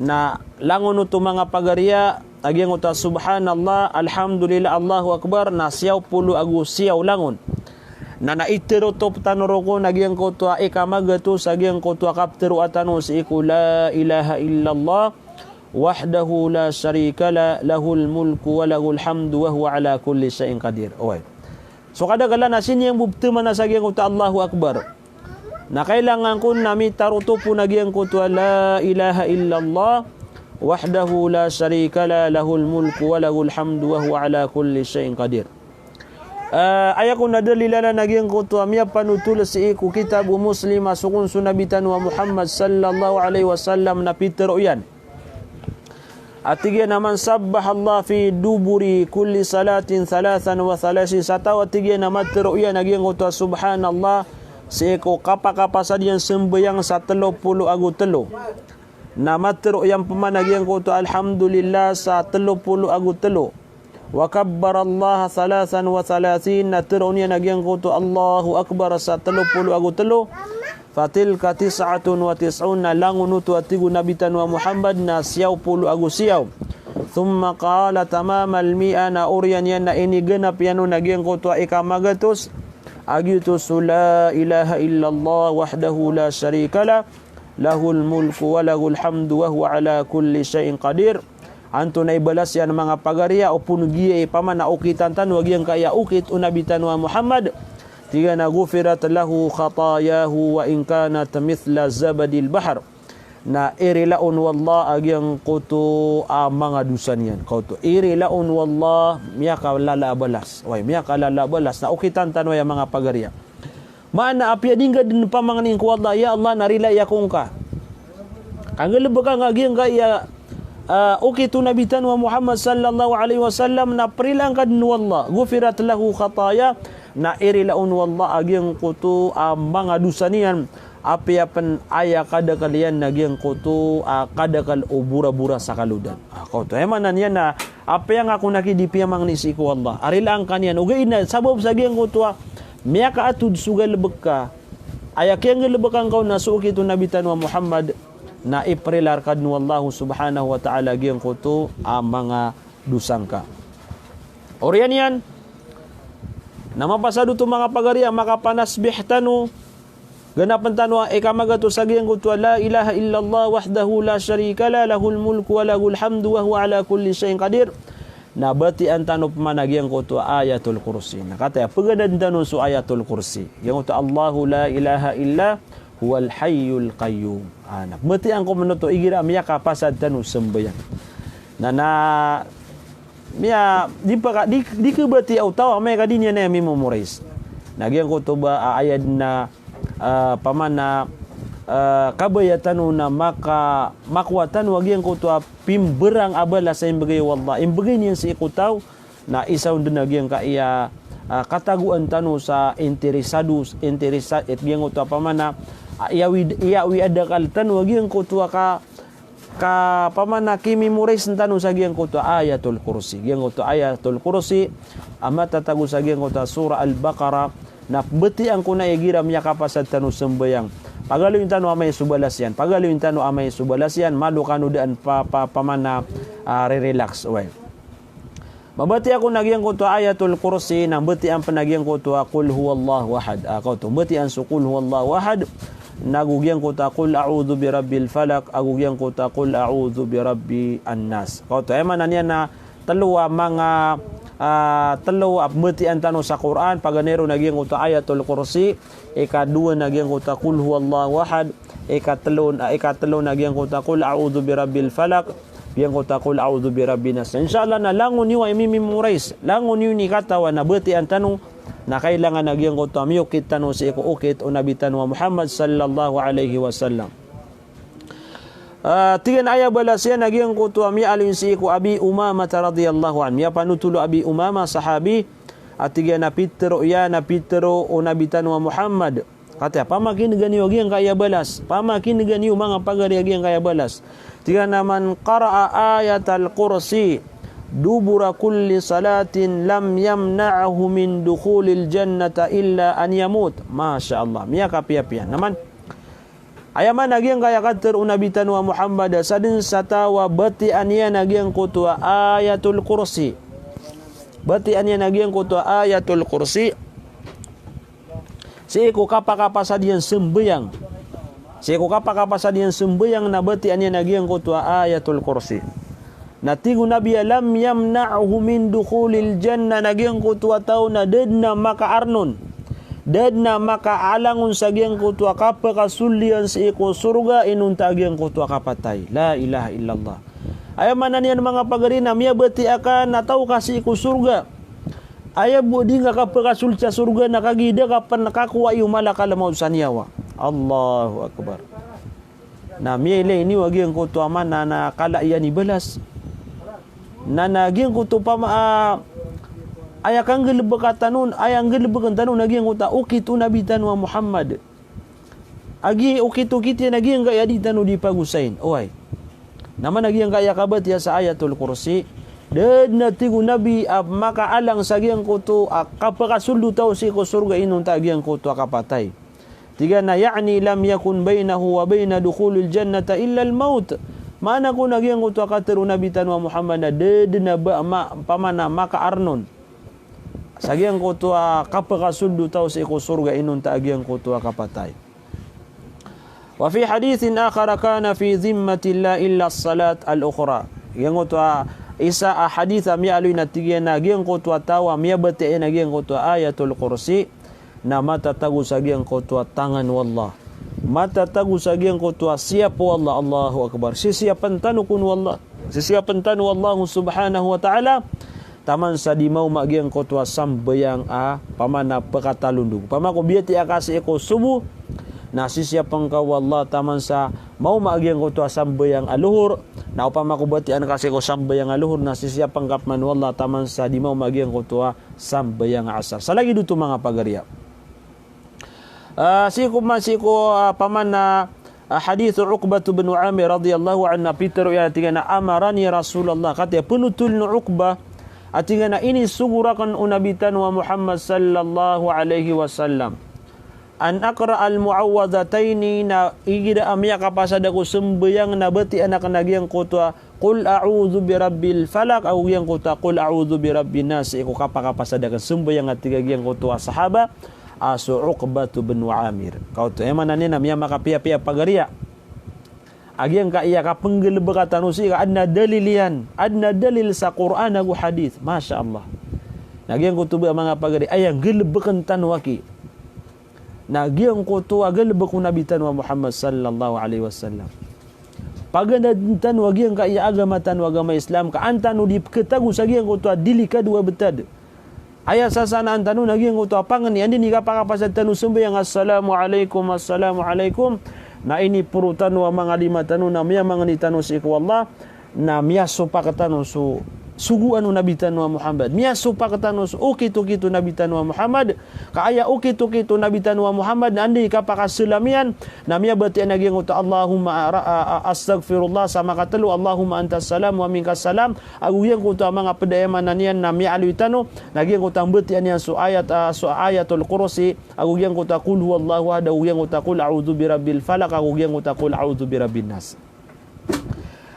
Na langon oto manga pagariya a giyangkoto subhanallah, alhamdulillah, Allahu Akbar na siyaw polo ago siyaw langon. Na, na iteroto tano roo kon a giyangkoto a ikamagatos a giyangkoto a kapteroa tano sii ko la ilaha illallah wahdahu la sharika lah, lahul mulku wa lahul hamdu wa huwa ala kulli shay'in qadir. Oway. So kadaklan a sii niyan bo peteman a sa giyangkoto Allahu Akbar. Na kailangan kon na mitaroto pon a giyangkoto a la ilaha illallah wahdahu la sharika lah, lahul mulku wa lahul hamdu wa huwa ala kulli shay'in qadir. Ah, aya kon a dalil anan a giyangkoto a miyapanothol sii ko kitab o Muslim a so kon so Nabi tano a Muhammad sallallahu alaihi wasallam na pitero iyan. A tig iyan a man sabbahallah fi duburi kulli salatin thalathan wa thalathin, sa taw a tig iyan a matero iyan a giyangkoto a subhanallah sii ko kapakapasad iyan sembayang sa telo polo ago telo. Na matero iyan peman a giyangkoto alhamdulillah sa telo polo ago telo. Wa kabbarallaha thalathan wa thalathin, na teroon iyan a giyangkoto Allahu Akbar sa telo polo ago telo. Fatilka tis'atun wa tis'un, na langon oto a tig o Nabi tano a Muhammad na siyaw polo ago siyaw. Thumma qala tamamal mi'a, na oriyan iyan na iniganap iyan on a giyangkoto a ikamagatos a giyoto so la ilaha illallah wahdahu la sharika lah, lahul mulku wa lahul hamdu wa huwa ala kulli shay'in qadir. Antonaa i balas iyan manga pagariya, opama giya i pamana okitan tano a giyangkaya okit o Nabi tano a Muhammad. Tig iyan a ghufirat lahu khatayahu wa in kanat mithla zabadil bahr. Na irilaon o Allah a giyangkoto a manga dosa niyan. Kaoto, irilaon o Allah, miyakalala a balas. Oway, miyakalala a balas. Na okitan tano aya manga pagariya. Maana apiya di ngka den pamangnin ko Allah, ya Allah, na rilai ako ngka. Kanggalebeka ngka giyangkaya, ah, okit o Nabi tano a Muhammad sallallahu alaihi wasallam na perilaan ka den o Allah. Ghufirat lahu khatayah, na irilaon o Allah a giyangkoto a manga dosa niyan. Apiya pen aya kadakel iyan na giyangkoto a kadakel o borabora sa kalodan. Ah, kaoto. Aya maana niyan na apiya ngka kon aki di piyamangni sii ko Allah a rilaan ka niyan. Ogaid na sabap sa giyangkoto a miyakaatod so galebek ka. Aya kiyanggalebeka ngka on na so okit o Nabi tano a Muhammad, na iperila reka den o Allah subhanahu wa ta'ala giyangkoto a manga dosa ngka. Oriyan iyan, na mapasad oto manga pagariya, makapanasbih tano, ganapen tano a ikamagatos a giyangkoto a la ilaha illallah wahdahu la sharika lah, lahul mulku wa lahul hamdu wa huwa ala kulli shay'in qadir. Na batiyaan tano peman a giyangkoto a Ayatul Kursi. Na kataya, peganad tano so Ayatul Kursi. Giyangkoto Allahu la ilaha illa huwal hayyul qayyum. Ah, na pembatiya ngka manoto igira miyakapasad tano sembayang. Na, na, miya, di paka, di, di kebatiya o taw a amay ka di niyan aya mimemorize. Na giyangkoto ba a aya dn a, ah, pamana, ah, kabaya tano na maka, makowa tano a giyangkoto a pimberang a balas a imbegay o Allah, imbegay niyan sii ko taw, na isa on dn a giyangkaya, ah, katagoan tano sa interesado, interesa-, giyangkoto a pamana, ah, iyawi, iyawi a dakal tano a giyangkoto a ka, ka pamana ki-memorize tano sa giyangkoto a Ayatul Kursi. Giyangkoto a Ayatul Kursi a matatago sa giyangkoto a Surah Al-Baqarah, na pmbatiya ko na igira miyakapasad tano sambayang. Pagaloyin tano amay so balas iyan. Pagaloyin tano amay so balas iyan. Malo kano daan pa, pa, pamana, ah, re-relax. Oway. Mabatiya ko na giyangkoto a Ayatul Kursi, na mbatiya pn a giyangkoto a Qul Huwallahu Ahad. Ah, kaoto, mbatiya so Qul Huwallahu Ahad, na go giyangkoto a Qul A'udhu Birabbil Falaq, ago giyangkoto a Qul A'udhu Birabbin Nas. Kaoto, aya maana niyan na tlo a manga, ah, tlo a pmbatiya tano sa Qur'an, paganay ron a giyangkoto a Ayatul Kursi, ikadowa na giyangkoto a Qul Huwallahu Ahad, ikatlo, ah, ikatlo na giyangkoto a Qul A'udhu Birabbil Falaq, giyangkoto a Qul A'udhu Birabbin Nas. Insha Allah na langon iyo a imi-memorize, langon iyo ini katawan a batiya tano, na kailangan a giyangkoto a miyokit tano sii ko okit o Nabi tano a Muhammad sallallahu alaihi wasallam. Ah, tig iyan a aya balas iyan a giyangkoto a miyaaloy sii ko Abi Umamah radhiyallahu anhu. Miyapanotol o Abi Umamah, sahabi, a tig iyan a pitharo iyan, a pitharo o Nabi tano a Muhammad. Katii a, pamakinega niyo a giyangkaya balas. Pamakinega niyo manga pagari a giyangkaya balas. Tig iyan a, "Man qara'a Ayatal Kursi dubura kulli salatin lam yamna'hu min dukhulil jannati illa an yamut." Masha Allah. Miyakapiyapiya. Na man, aya maana a giyangkaya katharo o Nabi tano a Muhammad, sadn sa taw a batiyaan iyan a giyangkoto a Ayatul Kursi. Batiyaan iyan a giyangkoto a Ayatul Kursi sii ko kapakapasad iyan sambayang. Sii ko kapakapasad iyan sambayang na batiyaan iyan a giyangkoto a Ayatul Kursi. Na tig o Nabi a, "Lam yamna'hu min dukhulil jannah," na giyangkoto a taw na da dn a makaarnon, da dn a makaalangon sa giyangkoto a kapakasold iyan sii ko sorga inonta a giyangkoto a kapatay. La ilaha illallah. Aya maana niyan manga pagari na miyabatiya ka na taw ka sii ko sorga. Aya bo di ngka kapakasold sa sorga na kagiya da ka pn kakowai o malakal maut sa niyawa. Allahu Akbar. Na miyailay niyo a giyangkoto a maana na kala iyan i balas. Na, na giyangkoto pama, ah, aya kanggalbka tano on, aya nggalbkn tano on a giyangkoto a okit o Nabi tano a Muhammad. A giya okit-okit iyan a giyangkaya di tano di pagosayn. Oway. Na man a giyangkaya kabatiya sa Ayatul Kursi, da dn a tig o Nabi a makaalang sa giyangkoto a kapakasold o taw sii ko sorga inonta a giyangkoto a kapatay. Tig iyan a, ya'ni lam yakun bainahu wa baina dukhulil jannati illal maut. Maana kon a giyangkoto a katharo o Nabi tano a Muhammad na da dn a ba, ma, pamana makaarnon sa giyangkoto a kapakasold o taw sii ko sorga inonta a giyangkoto a kapatay. Wa fi hadithin akhar kana fi dhimmatillah illa as-salat al-ukhra. Giyangkoto a isa a hadith a miyaaloy na tig iyan a giyangkoto a taw a miyabatiya iyan a giyangkoto a Ayatul Kursi na matatago sa giyangkoto a tangan o Allah. Matatago sa giyangkoto a siyap o Allah. Allahu Akbar. Sisiyapn tano kon o Allah. Sisiyapn tano o Allah subhanahu wa ta'ala taman sa di maoma giyangkoto a sambayang a pamana pkatalondog. Opama ko biyatiya ka sii ko sobo, na sisiyapn ka o Allah taman sa maoma giyangkoto a sambayang a lohor. Na opama ko batiyaan ka sii ko sambayang a lohor, na sisiyapn ka pman o Allah taman sa di maoma giyangkoto a sambayang a asar. Sa lagid oto manga pagariya. Ah, sii ko ma-, sii ko, ah, pamana, ah, hadith Uqbah bin Amir radhiyallahu anhu, pitharo iyan a tig iyan a, "Amarani Rasulullah," katii a pnotol o Uqbah, a tig iyan a inisogo rakn o Nabi tano a Muhammad sallallahu alaihi wasallam, "An aqra'al mu'awwadhatayn," na igira a miyakapasad ako sambayang na batiyaan akn a giyangkoto a Qul a'udhu birabbil falaq, ago giyangkoto a Qul a'udhu birabbin nas, sii ko kapakapasad akn sambayang a tig a giyangkoto a sahaba a so Uqbah bin Amir. Kaoto, aya maana niyan na miyamakapiyapiya pagariya a giyangkaya kapnggalbka tano sii ka adn a dalil iyan, adn a dalil sa Qur'an ago hadith. Masha Allah. Na giyangkoto ba manga pagari, aya nggalbkn tano aki na giyangkoto a galbk o Nabi tano a Muhammad sallallahu alaihi wasallam. Paganadn tano a giyangkaya agama tano a agama Islam, ka an tano di pkhatago sa giyangkoto a delikado a btad. Aya sasanaan tano na giyangkoto a pangni, anda i kapakapasad tano sambayang, "Assalamu alaikum, assalamu alaikum." Na iniporo tano a manga lima tano na miyamangni tano sii ko Allah, na miyasopak tano so sogoan o Nabi tano a Muhammad. Miyasopak tano so okit-okit o Nabi tano a Muhammad. Ka aya okit-okit o Nabi tano a Muhammad, na anda i kapakasalam iyan, na miyabatiya a giyangkoto a Allahumma, a, a, a, astaghfirullah sa makatelo, Allahumma antas salam wa minkas salam. Ago giyangkoto a manga ped a aya maana niyan na miyaaloy tano, na giyangkoto a mbatiya niyan so ayat, ah, so Ayatul Kursi, ago giyangkoto a Qul huwallahu ahad, ago giyangkoto a Qul a'udhu birabbil falaq, ago giyangkoto a Qul a'udhu birabbin nas.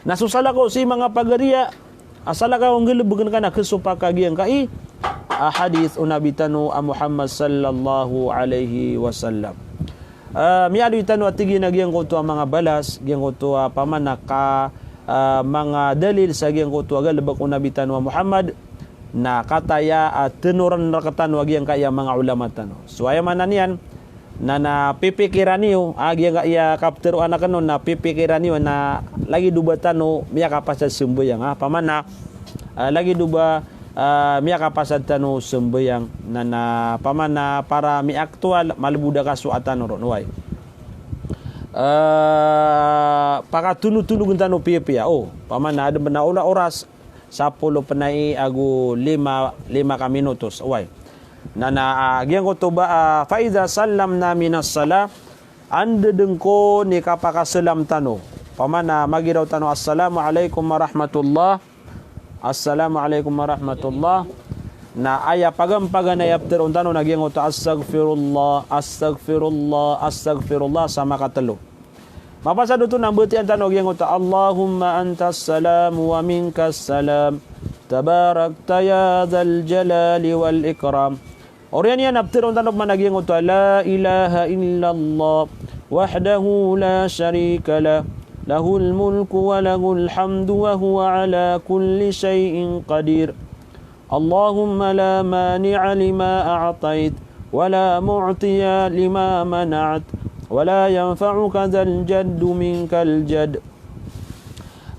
Na so salakaw sii manga pagariya, a salakaw a nggalebeken ka na kesopak a giyangkai a hadith o Nabi tano a Muhammad sallallahu alaihi wasallam. Ah, miyaaloy tano a tig iyan a giyangkoto a manga balas, giyangkoto a pamana ka, ah, manga dalil sa giyangkoto a galebek o Nabi tano a Muhammad, na kataya a tenoren rektano a giyangkaya manga ulama tano. So aya maana niyan, na, na pipikiran iyo a giyangkaya kapteroan aken on, na pipikiran iyo na lagid o ba tano miyakapasad sambayang, ah, pamana, ah, lagid o ba, ah, miyakapasad tano sambayang, na, na pamana para miaktual, malebod a kasoatan ron, oway. Ah, pakatonotonogen tano piyapiya, o pamana aden pen a ola oras, sapolo penai ago lima, lima ka minutos, oway. Na, na, ah, giyangkoto ba, ah, fa idha sallamna minas salah, anda den kon i kapakasalam tano. Pamana magiraw tano, "Assalamu alaikum warahmatullah. Assalamu alaikum warahmatullah." Na aya pagampaganay a pteroon tano na giyangkoto, "Astaghfirullah, astaghfirullah, astaghfirullah," sa makatelo. Mapasad oto na mbatiyan tano giyangkoto, "Allahumma antas salam wa minkas salam. Tabarakta ya dzal jalali wal ikram." Oriyan iyan a pteroon tano pman a giyangkoto a, "La ilaha illallah wahdahu la sharika lah, lahul mulku wa lahul hamdu wa huwa ala kulli shay'in qadir. Allahumma la mani'a lima a'tait, wa la mu'tiya lima mana'at, wa la yanfa'u kadzal jaddu minkal jadd."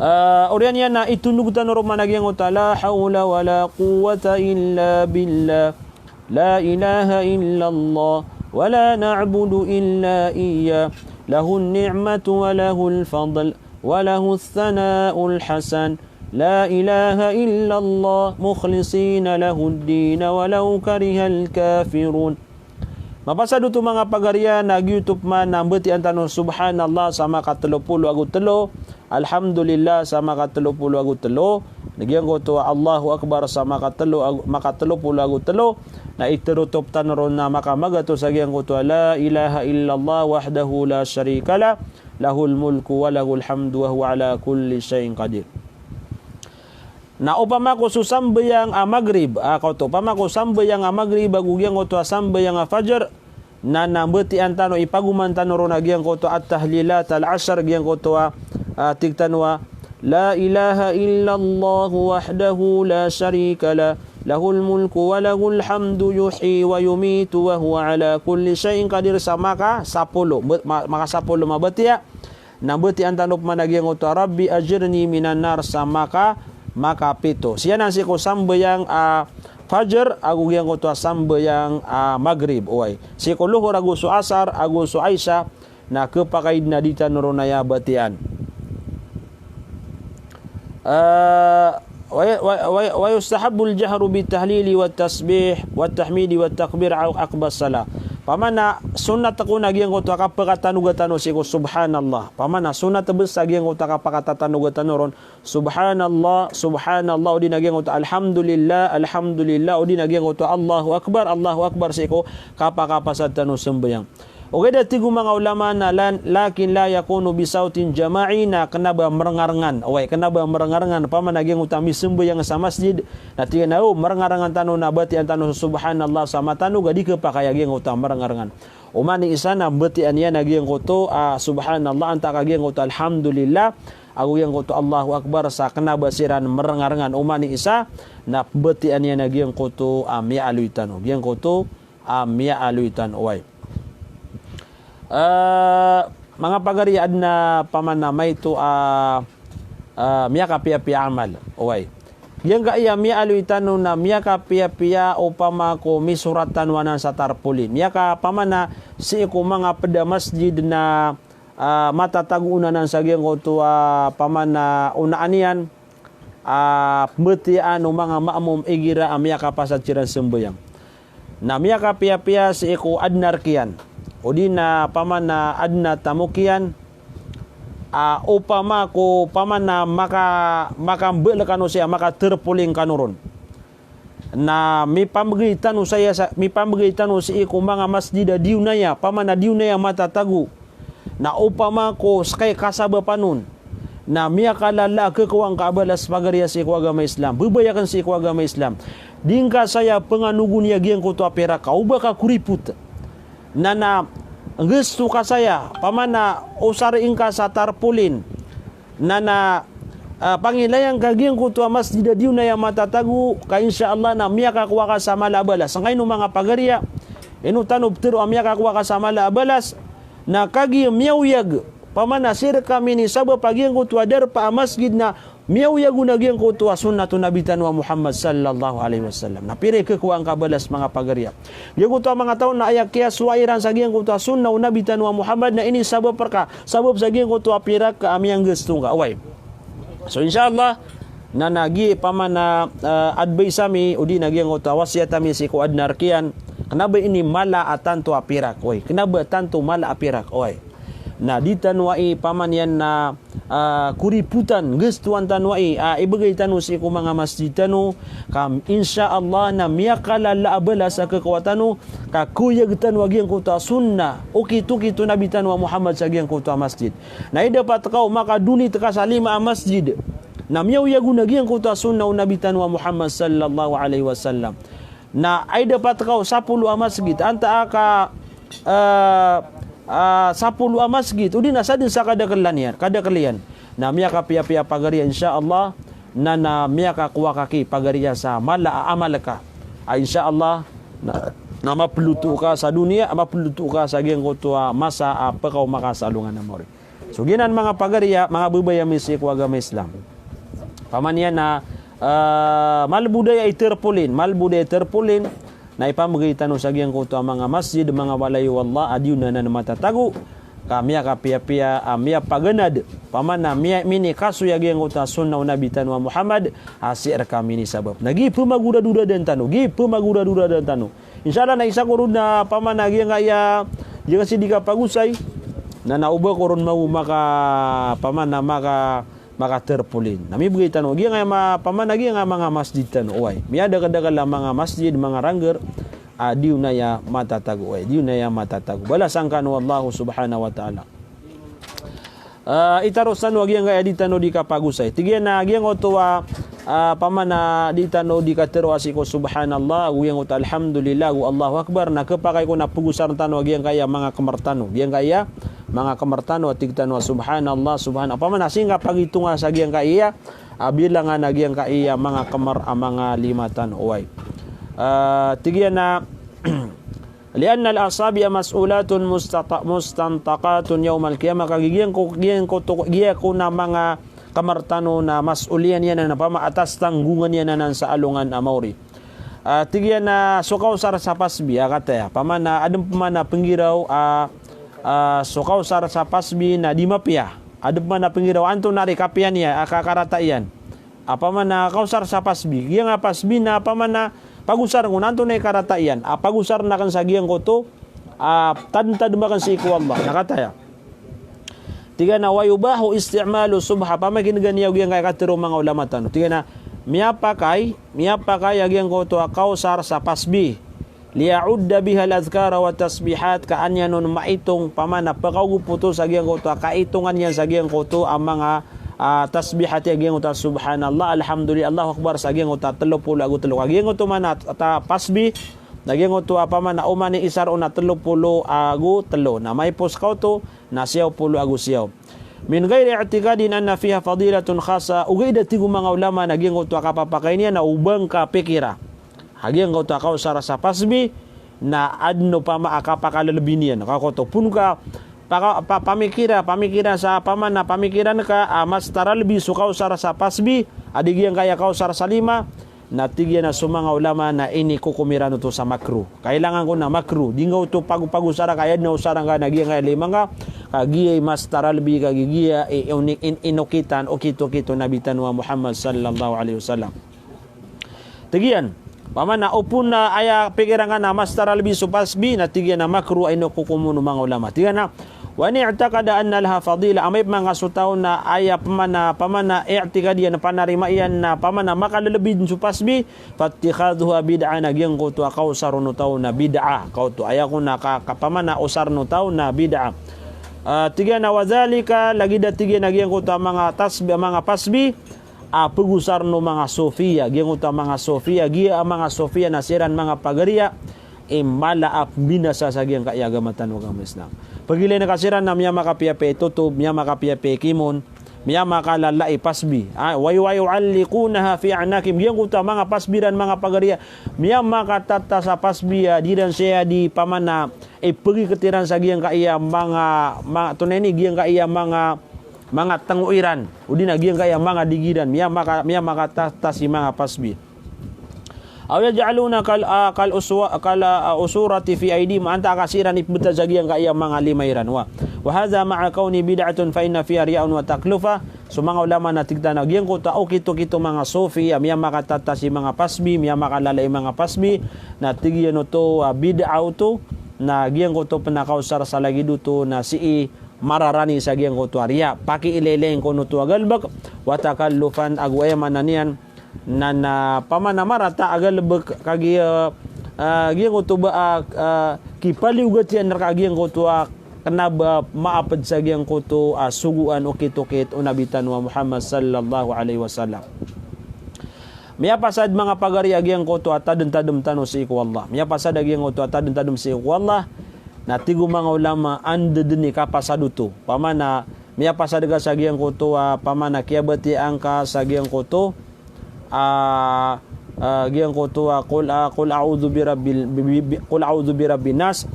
Ah, oriyan iyan a itondog tano ron pman a giyangkoto a, "La hawla wa la quwwata illa billah. La ilaha illallah. Wa la na'budu illa iyyah. Lahun ni'matu wa lahul fadl. Wa lahus thana'ul hasan. La ilaha illallah. Mukhlisina lahud din. Wa law karihal kafirun." Mapasad oto manga pagariya na giyoto pman a mbatiyan tano subhanallah sa makatelo polo ago telo, alhamdulillah sa makatelo polo ago telo, na giyangkoto a Allahu Akbar sa makatelo ag-, makatelo polo ago telo, na iterotop tano ron na makamagatos a giyangkoto a la ilaha illallah wahdahu la sharika lah, lahul mulku wa lahul hamdu wa huwa ala kulli shay'in qadir. Na opama ko so sambayang a Maghrib, ah, kaoto, opama ko sambayang a Maghrib ago giyangkoto a sambayang a Fajr, na, na mbatiyan tano, ipagoman tano ron a giyangkoto a at-tahlilat al-ashr, giyangkoto a, ah, tig tano a, "La ilaha illallah wahdahu la sharika lah, lahul mulku wa lahul hamdu yuhyi wa yumitu wa huwa ala kulli shay'in qadir," sa maka sapolo, ma-, maka sapolo mabatiya. Na mbatiyan tano pman a giyangkoto a, "Rabbi ajirni minan nar," sa maka, maka pito. Siyanan sii ko sambayang a Fajr ago giyangkoto a sambayang a Maghrib, oway. Sii ko Lohor ago so Asar ago so Isha, na kepakay den a di tano ron aya batiyan. Ah, wa, wa, wa, wa yustahabbul jahru bit tahlili wat tasbih wat tahmidi wat takbir a-, aqbas salah. Pamana sunnat kon a giyangkoto a kapakatanoga tano sii ko subhanallah. Pamana sunnat bes a giyangkoto a kapakatatanoga tano ron, subhanallah, subhanallah, odi na giyangkoto a alhamdulillah, alhamdulillah, odi na giyangkoto a Allahu Akbar, Allahu Akbar sii ko kapakapasad tano sambayang. Ogaid a tig o manga ulama na lan-, lakin la yakunu bi sautin jama'i, na kena ba merengarengan. Oway, kena ba merengarengan. Pamana giyangkoto a misambayang sa masjid, na tig iyan a, o, merengarengan tano na batiyan tano so subhanallah sa matanog a di kepakay a giyangkoto a merengarengan. Oman i isa na batiyan iyan a giyangkoto a subhanallah, antaa ka giyangkoto a alhamdulillah, ago giyangkoto a Allahu Akbar sa kena ba siran merengarengan. Oman i isa na batiyan iyan a giyangkoto a miyaaloy tano. Giyangkoto a miyaaloy tano, oway. Ah, manga pagari, aden a pamana maito a, ah, miyakapiyapiya a amal, oway. Giyangkaya miyaaloy tano na miyakapiyapiya opama ko misorat tano anan sa tarpaulin. Miyaka pamana sii ko manga pd a masjid na, ah, matatago on anan sa giyangkoto a pamana onaan iyan, ah, pmbtiyaan o manga ma'mum igira a miyakapasad siran sambayang. Na miyakapiyapiya sii ko adn a rk iyan, odi na pamana adn a tamok iyan, ah, opama ko pamana maka, makambal kano siya, makatarpaulin kano ron. Na mipambgay tano saya sa, mipambgay tano sii ko manga masjid a di on aya, pamana di on aya matatago. Na opama ko skay kasabapan on, na miyakalala a khakowa ngka a balas pagariya sii ko agama Islam. Babay akn sii ko agama Islam. Di ngka saya pnganogon iyan giyangkoto a pirak ka, o ba ka koripot. Na na nggasto ka saya, pamana osari ngka sa tarpaulin. Na na, ah, pangilaya ngka giyangkoto a masjid a di on aya matatago, ka insha Allah na miyakakowa ka sa mala a balas. Sangkaino manga pagariya, ino tano ptharo a miyakakowa ka sa mala a balas, na kagiya miyaoyag, pamana sii rkami ini sabap a giyangkoto a darpa a masjid na miyaoyag on a giyangkoto a sunnat o Nabi tano a Muhammad sallallahu alaihi wasallam. Na pira i khakowa ngka a balas manga pagariya. Giyangkoto a manga taw na aya kiyasowa iran sa giyangkoto a sunnah o Nabi tano a Muhammad na ini sabap rka, sabap sa giyangkoto a pirak ka a miyanggasto ngka. Oway. So, insha Allah, na na giya pamana, ah, advice ami, odi na giyangkoto a wasiyat ami sii ko adn a rk iyan, kna ba ini mala a tanto a pirak, oway. Kna ba tanto mala a pirak, oway. Na di tano ai pamana iyan na ah, koripotan, nggastoan tano ai, ah, ibgay tano sii ko manga masjid tano, ka insha Allah na miyakalala a balas a khakowa tano, ka koyag tano a giyangkoto a sunnah, okit-okit o Nabi tano a Muhammad sa giyangkoto a masjid. Na aya dapat ka o maka-donate ka sa lima a masjid, na miyaoyag on a giyangkoto a sunnah o Nabi tano a Muhammad sallallahu alaihi wasallam. Na aya dapat ka o sapolo a masjid, antaa ka, ah, ah, sapolo a masjid, odi na sadn sa kadaklan iyan, kadakl iyan. Na miyakapiyapiya pagariya, insha Allah, na, na miyakakowa ka ki pagariya sa mala a amal ka. Ah, insha Allah, na, na maploto ka sa doniya, maploto ka sa giyangkoto a masa a pkaoma ka sa alongan a maori. So giyanan manga pagariya, manga babay ami sii ko agama Islam. Pamana iyan na, ah, malbod aya i tarpaulin, malbod aya i tarpaulin, na ipambgay tano sa giyangkoto a manga masjid, manga walay o Allah, a di on anan matatago, ka miyakapiyapiya, ah, miyapaganad, pamana miya, minikasoy a giyangkoto a sunnah o Nabi tano a Muhammad, a sii rkami ini sabap. Na giya pmagoradoradan tano, giya pmagoradoradan tano. Insha Allah na isa ko ron na pamana giyangkaya, giyangkasi di kapagosay. Na na o ba ko ron mago maka, pamana maka, makatarpaulin. Na mibgay tano giyangkaya ma, pamana giyangkaya manga masjid tano. Oway. Miyadakadakl a manga masjid, manga ranggar. Ah, di on aya matatago, oway. Di on aya matatago. Balasan kano o Allah subhanahu wa ta'ala. Ah, itaros tano a giyangkaya di tano di kapagosay. Tig iyan a giyangkoto a, ah, pamana di tano di katharo a sii ko subhanallah, ago giyangkoto a alhamdulillah, ago Allahu Akbar, na khapakay ko na pagosarn tano a giyangkaya manga kmr tano. Giyangkaya manga kmr tano a tig tano a subhanallah, subhanallah. Pamana sii ngka pagitonga sa giyangkaya a bilangan a giyangkaya manga kmr a manga lima tano. Oway. Ah, tig iyan a, "Li'anna al-asabi'a mas'ulatun mustata-, mustantaqatun yawmal qiyamah." Ka giyangko, giyangkoto, giyangkoto na manga kmr tano na mas'uliyan iyan anan, pama a tastanggongan iyan anan sa alongan a maori. Ah, tig iyan a so kaosar sa pasbi, a kataya. Pamana, adn pman a pnggiraw, ah, ah, so kaosar sa pasbi na di mapiya. Adn pman a pnggiraw antonaa i kapiya niyan, a kakarata iyan. A pamana kaosar sa pasbi. Giyangkaya pasbi na pamana pagosar ngka on antonaa i karata iyan. A pagosarn akn sa giyangkoto, a tadmtadm akn sii ko Allah. Na kataya. Tig iyan a, "Wa yubahu isti'malu subha." Pamakin'gan iyo giyangkaya katharo o manga ulama tano. Tig iyan a, miyapakay, miyapakay a giyangkoto a kaosar sa pasbi. "Liya'udda bihal adhkara wa tasbihat," ka an iyan on maitong, pamana pkaogop oto sa giyangkoto a kaitongan iyan sa giyangkoto a manga, ah, tasbihat iyan, giyangkoto a subhanallah, alhamdulillah, Allahu Akbar sa giyangkoto a tlo polo ago tlo. Ka giyangkoto mana ta pasbi, na giyangkoto a pamana oman i isa ron na tlo polo ago tlo. Na maipos ka oto, na siyaw polo ago siyaw. "Min ghairi i'tiqadin anna fiha fadilatun khassa." Ogaid a tig o manga ulama na giyangkoto a kapapakay niyan na o ba ngka pikira a giyangkoto a kaosar sa pasbi na adn opama a kapakalbi niyan. Ka koto pn ka, paka-, pa-, pamikira, pamikira sa pamana, pamikiran ka a mas taralbi so kaosar sa pasbi a di giyangkaya kaosar sa lima, na tig iyan a so manga ulama na inikokom iran oto sa makruh. Kailangan ko na makruh. Di nga oto pago-, pagosara ka, aya dn a osara ngka na giyangkaya lima ngka, ka giya i mas taralbi, ka giya i, i, in-, inokitan, okit-okit o Nabi tano a Muhammad sallallahu alaihi wasallam. Tig iyan, pamana opama na aya pikiran ka na mas taralbi so pasbi, na tig iyan a makruh a inokokom o manga ulama. Tig iyan a, wa in i'taqada anna laha fadila, amay pman ka so taw na aya pamana, pamana i'tiqad iyan, panarima iyan na pamana makalelebi dn so pasbi, fattikhadhuha bid'ah, na giyangkoto a kaosar o taw na bid'ah. Kaoto, aya kon a ka-, ka-, pamana osar o taw na bid'ah. Ah, tig iyan a wa dhalika, lagid a tig iyan a giyangkoto a manga tasbi-, manga pasbi, a pegosar o manga Sufiya, giyangkoto a manga Sufiya, giya a manga Sufiya na siran manga pagariya i mala a pembinasa sa giyangkaya agama tano a agama Islam. Pegilay na ka siran na miyamakapiyapiya i totob, miyamakapiyapiya i kimon, miyamakalala i pasbi. Ah, wa yu-, wa yu'alliqunaha fi a'naqihim. Giyangkoto a manga pasbi ran manga pagariya, miyamakatata sa pasbi a di ran saya di pamana, eh, pegiketiran sa giyangkaya manga, ma-, tonaa ini, giyangkaya manga, manga tengo iran, odi na giyangkaya manga digi iran, miyamaka-, miyamakatata si manga pasbi. Aw yaj'aluna kal, ah, kal uswa-, kal, ah, usurati fi aydihim, antaa ka siran ipembetad sa giyangkaya manga lima iran. Wa, wa hadha ma'a kaunihi bid'atun fa inna fiha riya'un wa taklufah. So manga ulama na tig tano a giyangkoto a okit-okit o manga Sufi a miyamakatata si manga pasbi, miyamakalala i manga pasbi, na tig iyan oto a bid'ah oto, na giyangkoto pn a kaosar sa lagid oto na sii mararani sa giyangkoto a riya, pakiilaylay ngka oto a galebek, wa takallufan, ago aya maana niyan na, na pamana marata a galebek, kagiya, ah, giyangkoto ba, ah, ah, kipaliyogat iyan rka giyangkoto a kena ba maaped sa giyangkoto a sogoan okit-okit o Nabi tano a Muhammad sallallahu alaihi wasallam. Miyapasad manga pagariya giyangkoto a tadem-tadem tano sii ko Allah. Miyapasad a giyangkoto a tadem-tadem sii ko Allah. Na tig o manga ulama, anda dn i kapasad oto. Pamana, miyapasad ka sa giyangkoto a, pamana, kiyabatiyaan ka sa giyangkoto, ah, ah, giyangkoto a, qul, ah, qul a'udhu bi rabbil, bi, bi, bi, qul a'udhu bi rabbin nas,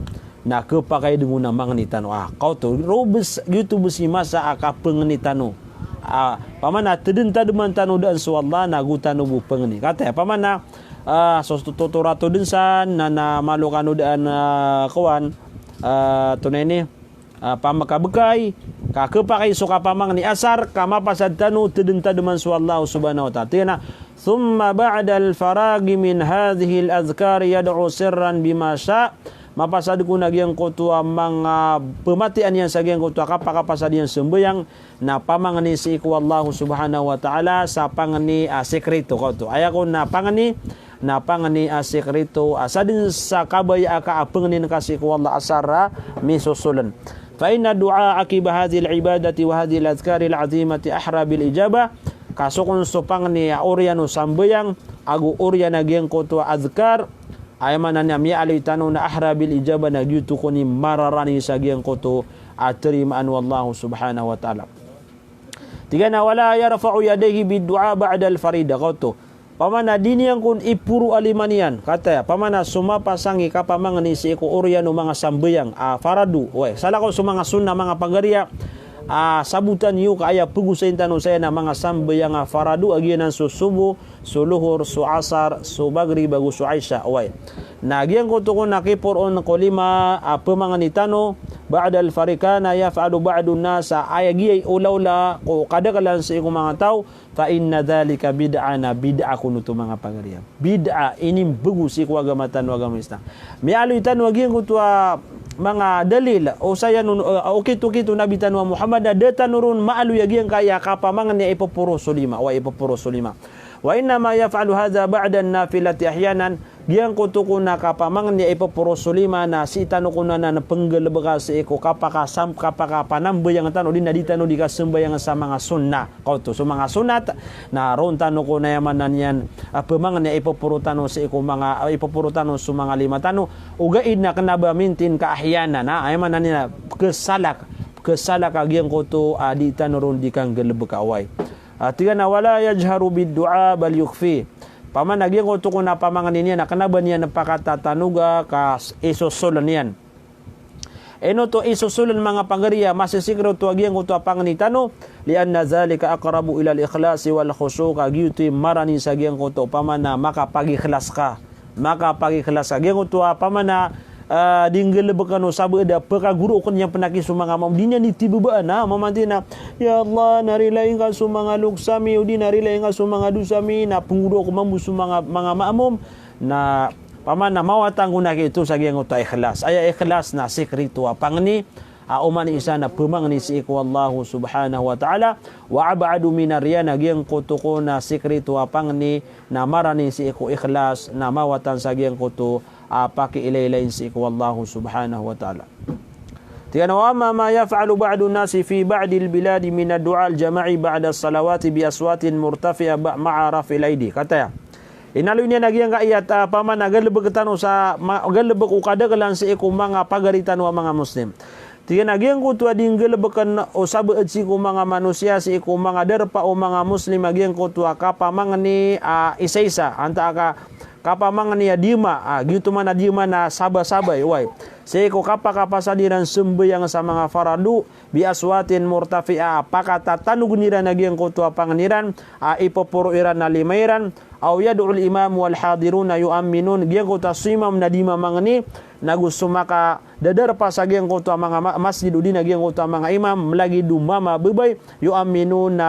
na kepakay dn on a mangni tano. Ah, kaoto, roo bes, giyoto bes i masa a kapengni tano. Ah, pamana, teden-tademan tano daan so Allah, na go tano bo pengni. Kataya, pamana, ah, so to-, to-, totora to den san, na, na malo kano daan, ah, kowan, ah, tonaa ini, ah, pamakabekay, ka kepakay so kapamangni asar, ka mapasad tano, teden-tademan so Allah subhanahu wa ta'ala. Tig iyan a, thumma ba'dal faraghi min hadhihil adhkari yad'u sirran bima sha'. Mapasad kon a giyangkoto a manga pematiyaan iyan sa giyangkoto a kapakapasad iyan sembayang, na pamangni sii ko Allah subhanahu wa ta'ala sa pangni a sekreto, kaoto. Aya kon na pangni, na pangni a sekreto, a sadn sa kabaya a ka a pengnin ka sii ko Allah asar a misosolen. Fa inna du'a aqiba hadhil ibadati wa hadhil adhkaril azimati ahra bil ijabah. Ka so kon so pangni a oriyan o sambayang, ago oriyan a giyangkoto a adhkar, aya maana niyan a miyaaloy tano na ahra bil ijabah, na giyoto kon i mararani sa giyangkoto a terimaan o Allah subhanahu wa ta'ala. Tig iyan a, wala yarfa'u yadayhi bid du'a ba'dal faridah, kaoto. Pamana di niyan kon iporo a lima niyan, kataya, pamana so mapasang i kapamangni sii ko oriyan o manga sambayang a farado, oway, salakaw so manga sunnah, manga pagariya, a sabotan iyo ka aya pegosayn tano saya na manga sambayang a farado a giyanan so sobo, so lohor, so asar, so magrib, ago so isha, oway. Na giyangkoto kon a kiporoon ko lima a pemangni tano, ba'dal faridah, kana yaf'alu ba'dun nas, a aya giya i olaola ko kadaklan sii ko manga taw, fa inna dhalika bid'ah, na bid'ah kon oto manga pagariya. Bid'ah, inimbego sii ko agama tano a agama Islam. Miyaaloy tano a giyangkoto a manga dalil, o saya non, eh, okit-okit o Nabi tano a Muhammad, na da tano ron maaloy a giyangkaya kapamangni a ipeporo so lima, oway, ipeporo so lima. Wa innama yaf'alu hadha ba'dan nafilati ahyanan. Giyangkoto kon a kapamangni a ipeporo so lima na sii tano kon anan penggalebeka sii ko kapakasam-, kapakapanambayang tano, di na di tano di kasambayang sa manga sunnah. Kaoto, so manga sunnat, na ron tano kon, aya maana niyan, a pemangni a ipeporo tano sii ko manga, a ipeporo tano so manga lima tano, ogaid na kena ba mintin ka ahyanan, na, aya maana niyan, kesalak, kesalak a giyangkoto a di tano ron di kanggalebeka, oway. A, tig iyan a, wala yajharu bid du'a bal yukhfi. Pamana giyangkoto kon a pamangni niyan na kena ba niyan pakatatanoga ka s-, isosolen iyan. Ino oto i sosoln, manga pagari, a masisikrit oto a giyangkoto a pangni tano? Li'anna dhalika aqrabu ilal ikhlasi wal khushu', ka giyoto i marani sa giyangkoto opama na makapagikhlas ka. Makapagikhlas ka. Giyangkoto a opama na, ah, di nggalbkn o sabaad a pkagoro ko niyan pn aki so manga maamom. Di niyan di tibabaan a mamanti na, "Ya Allah, na rilain ka so manga loks ami, odi na rilain ka so manga dosa ami," na pnggoro ko mambo so manga, manga maamom. Na opama na mawatan ko na giyoto sa giyangkoto a ikhlas. Aya ikhlas na sikrito a pangni, a oman i isa na pmangni sii ko Allah subhanahu wa ta'ala, wa ab'adu minar riya, na giyangkoto ko na sikrito a pangni na marani sii ko ikhlas, na mawatan sa giyangkoto a pakiilaylayin sii ko Allah subhanahu wa ta'ala. Tig iyan a, "Wa amma ma yaf'alu ba'dun nasi fi ba'dil biladi minad du'a al jama'i ba'das salawati bi aswatin murtafi'a ba-, ma'a raf'il aidi." Kataya, inaloy niyan a giyangkaya a opama na galbk tano sa ma-, galbk o kadaklan sii ko manga pagari tano a manga Muslim. Tig iyan a giyangkoto a di nggalbkn o sabaad sii ko manga manosiya, sii ko manga darpa o manga Muslim a giyangkoto a kapamangni a isaisa, antaa ka kapamangni a dima, a giyoto man a dima na sabasabay, oway. Sii ko kapakapasad iran sambayang sa manga faradu, bi aswatin murtafi'a, a pakatatanogn iran a giyangkoto a pangni ran, a ipoporo iran a lima iran, aw yad'ul imam wal hadiruna yu'amminun, giyangkoto a so imam na di mamangni, nago so makadadarpa sa giyangkoto a manga ma-, masjid odi na giyangkoto a manga imam, lagid o mama, babay, yu'amminun, na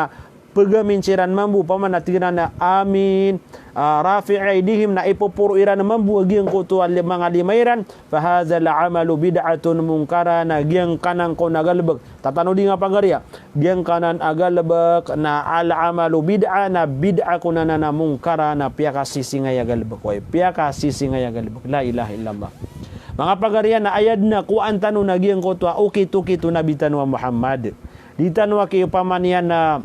pagamin siran mambo, opama na tig iran a amin, ah, rafi'i aidihim, na ipoporo iran mambo a giyangkoto a li-, manga lima iran, fa hadhal amalu bid'atun munkara, na giyangkanan kon a galbk. Tatanodi nga pagari a, giyangkanan a galbk na al amalu bid'a, na bid'a kon anan a munkara, na piyakasisingaya galbk. Oway, piyakasisingaya galbk. La ilaha illallah. Manga pagari a, na aya dn a kowaan tano na giyangkoto a okit-okit o Nabi tano a Muhammad. Di tano aki opama niyan na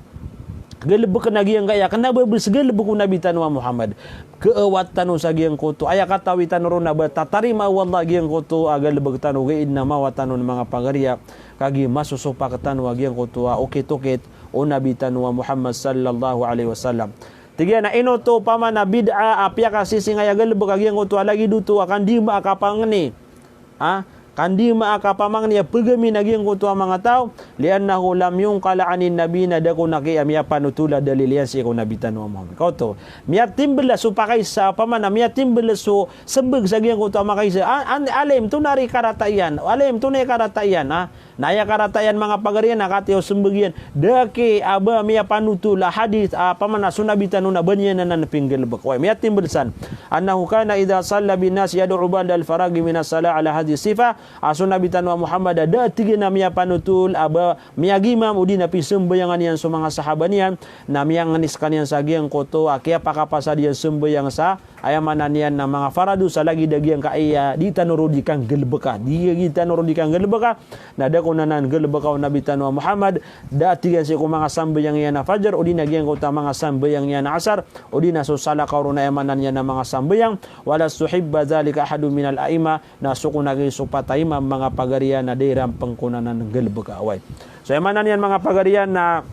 galbkn a giyangkaya, kna ba bs galbk o Nabi tano a Muhammad. Kaawat tano sa giyangkoto, aya katawi tano ron na ba tatarimaa o Allah giyangkoto a galbk tano, ogaid na mawatan on, manga pagari a, kagiya masosopak tano a giyangkoto a okit-okit o Nabi tano a Muhammad sallallahu alaihi wasallam. Tig iyan a ino oto opama na bid'a a piyakasisingaya galbk a giyangkoto a lagid oto a kandima a kapangni. Ha? Kandima a kapamangni a pagamin a giyangkoto a manga taw, li'annahu lam yunqal anin nabi, na da kon aki a miyapanotol a dalil iyan sii ko Nabi tano a Muhammad. Kaoto, miyatimbl a so pakaisa, opama na miyatimbl a so smbag sa giyangkoto a makaisa. A-, an-, alim, tonaa i karata iyan, alim, tonaa i karata iyan, ha? Na aya karata iyan, manga pagari a, na katii o smbag iyan, da aki a ba miyapanotol a hadith, a opama na so Nabi tano na ba niyan anan pinggalbk. Oway, miyatimbl san. Annahu kana idha salla bin nas yad'u ba'dal faraghi minas salah ala hadhihi sifah. A so Nabi tano a Muhammad a da, tig iyan, a miyapanotol a ba miyagimam odi na pisambayangan iyan so manga sahaba niyan, na miyangni skaniyan sa giyangkoto a kiyapakapasad iyan sambayang sa, aya maana niyan na manga faradu sa lagid a giyangkaya di tano ron di kanggalbka. Di, di tano ron di kanggalbka. Na da kon anan galbka o Nabi tano a Muhammad, da, tig iyan, sii ko manga sambayang iyan a fajar, odi na giyangkoto a manga sambayang iyan a asar, odi na so salakaw ron a aya maana niyan na manga sambayang, wala stuhibba dhalika ahadun minal a'imma, na so kon aki so pat a imam, manga pagari a, na da iran pn kon anan galbka. Oway. So aya maana niyan, manga pagari a, na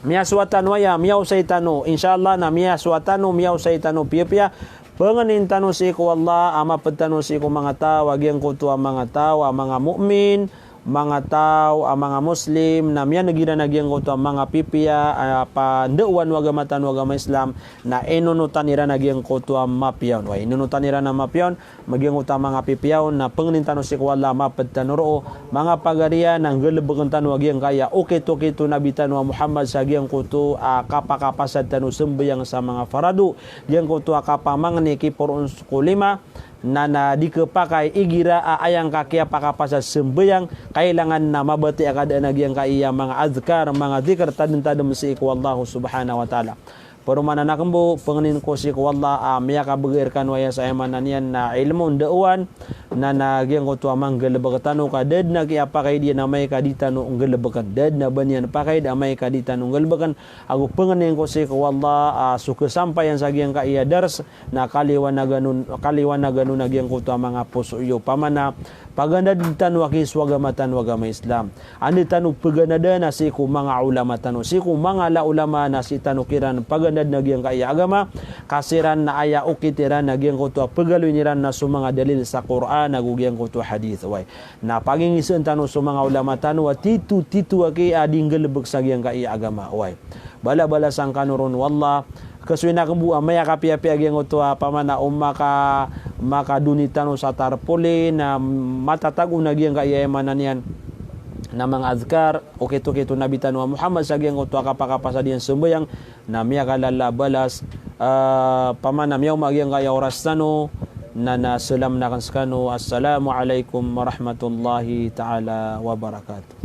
miyasowa tano aya, miyaosay tano, insha Allah, na miyasowa tano, miyaosay tano piyapiya. Pangnin tano sii ko Allah a mapd tano sii ko manga taw a giyangkoto a manga taw a manga mu'min, manga taw a manga Muslim, na miyaneg iran a giyangkoto a manga pipiya a pandaowan o agama tano a agama Islam, na inonotan iran a giyangkoto a mapiya on. Oway, inonotan iran a mapiya on, a giyangkoto a manga pipiya on, na pangnin tano sii ko Allah a mapd tano roo, manga pagari a, na nggalbkn tano a giyangkaya okit-okit o Nabi tano a Muhammad sa giyangkoto a kapakapasad tano sambayang sa manga faradu, giyangkoto a kapamangni a kiporoon ko lima, na, na di khapakay igira a aya ngka kiyapakapasad sambayang, kailangan na mabatiya ka dn a giyangkaya manga adhkar, manga dhikr, tadm-tadm sii ko Allah subhanahu wa ta'ala. Paroman aken bo, pangnin ko sii ko Allah a miyakabgay rkano aya sa aya maana niyan na ilmo ndaowan, na, na giyangkoto a manggalbk tano ka da dn a kiyapakay iyan amay ka di tano nggalbkn. Da dn a ba niyan pakay amay ka di tano nggalbkn. Ago pangnin ko sii ko Allah a so kasampayan sa giyangkaya dars na kaliwanagan on, kaliwanagan on a giyangkoto a manga poso iyo. Opama na paganadan tano aki so agama tano a agama Islam. Anda tano paganada na sii ko manga ulama tano, sii ko manga la ulama na sii tano kiran paganad na giyangkaya agama, ka siran na aya okit iran na giyangkoto a pagaloyn iran na so manga dalil sa Qur'an, nago giyangkoto a hadith, oway. Na pagingisaan tano so manga ulama tano a tito, tito aki a di nggalbk sa giyangkai a agama, oway. Balabalasan kano ron o Allah. Kasoy na kmbo a miyakapiyapiya giyangkoto a pamana o maka, makadoni tano sa tarpoli na matatago na giyangkai a aya maana niyan na manga adhkar, okit-okit o Nabi tano a Muhammad sa giyangkoto a kapakapasad iyan sambayang, na miyakalala a balas, ah, pamana miyaoma giyangkai a oras tano, na, na salam aken skano, Assalamu alaikum warahmatullahi ta'ala wabarakatuh.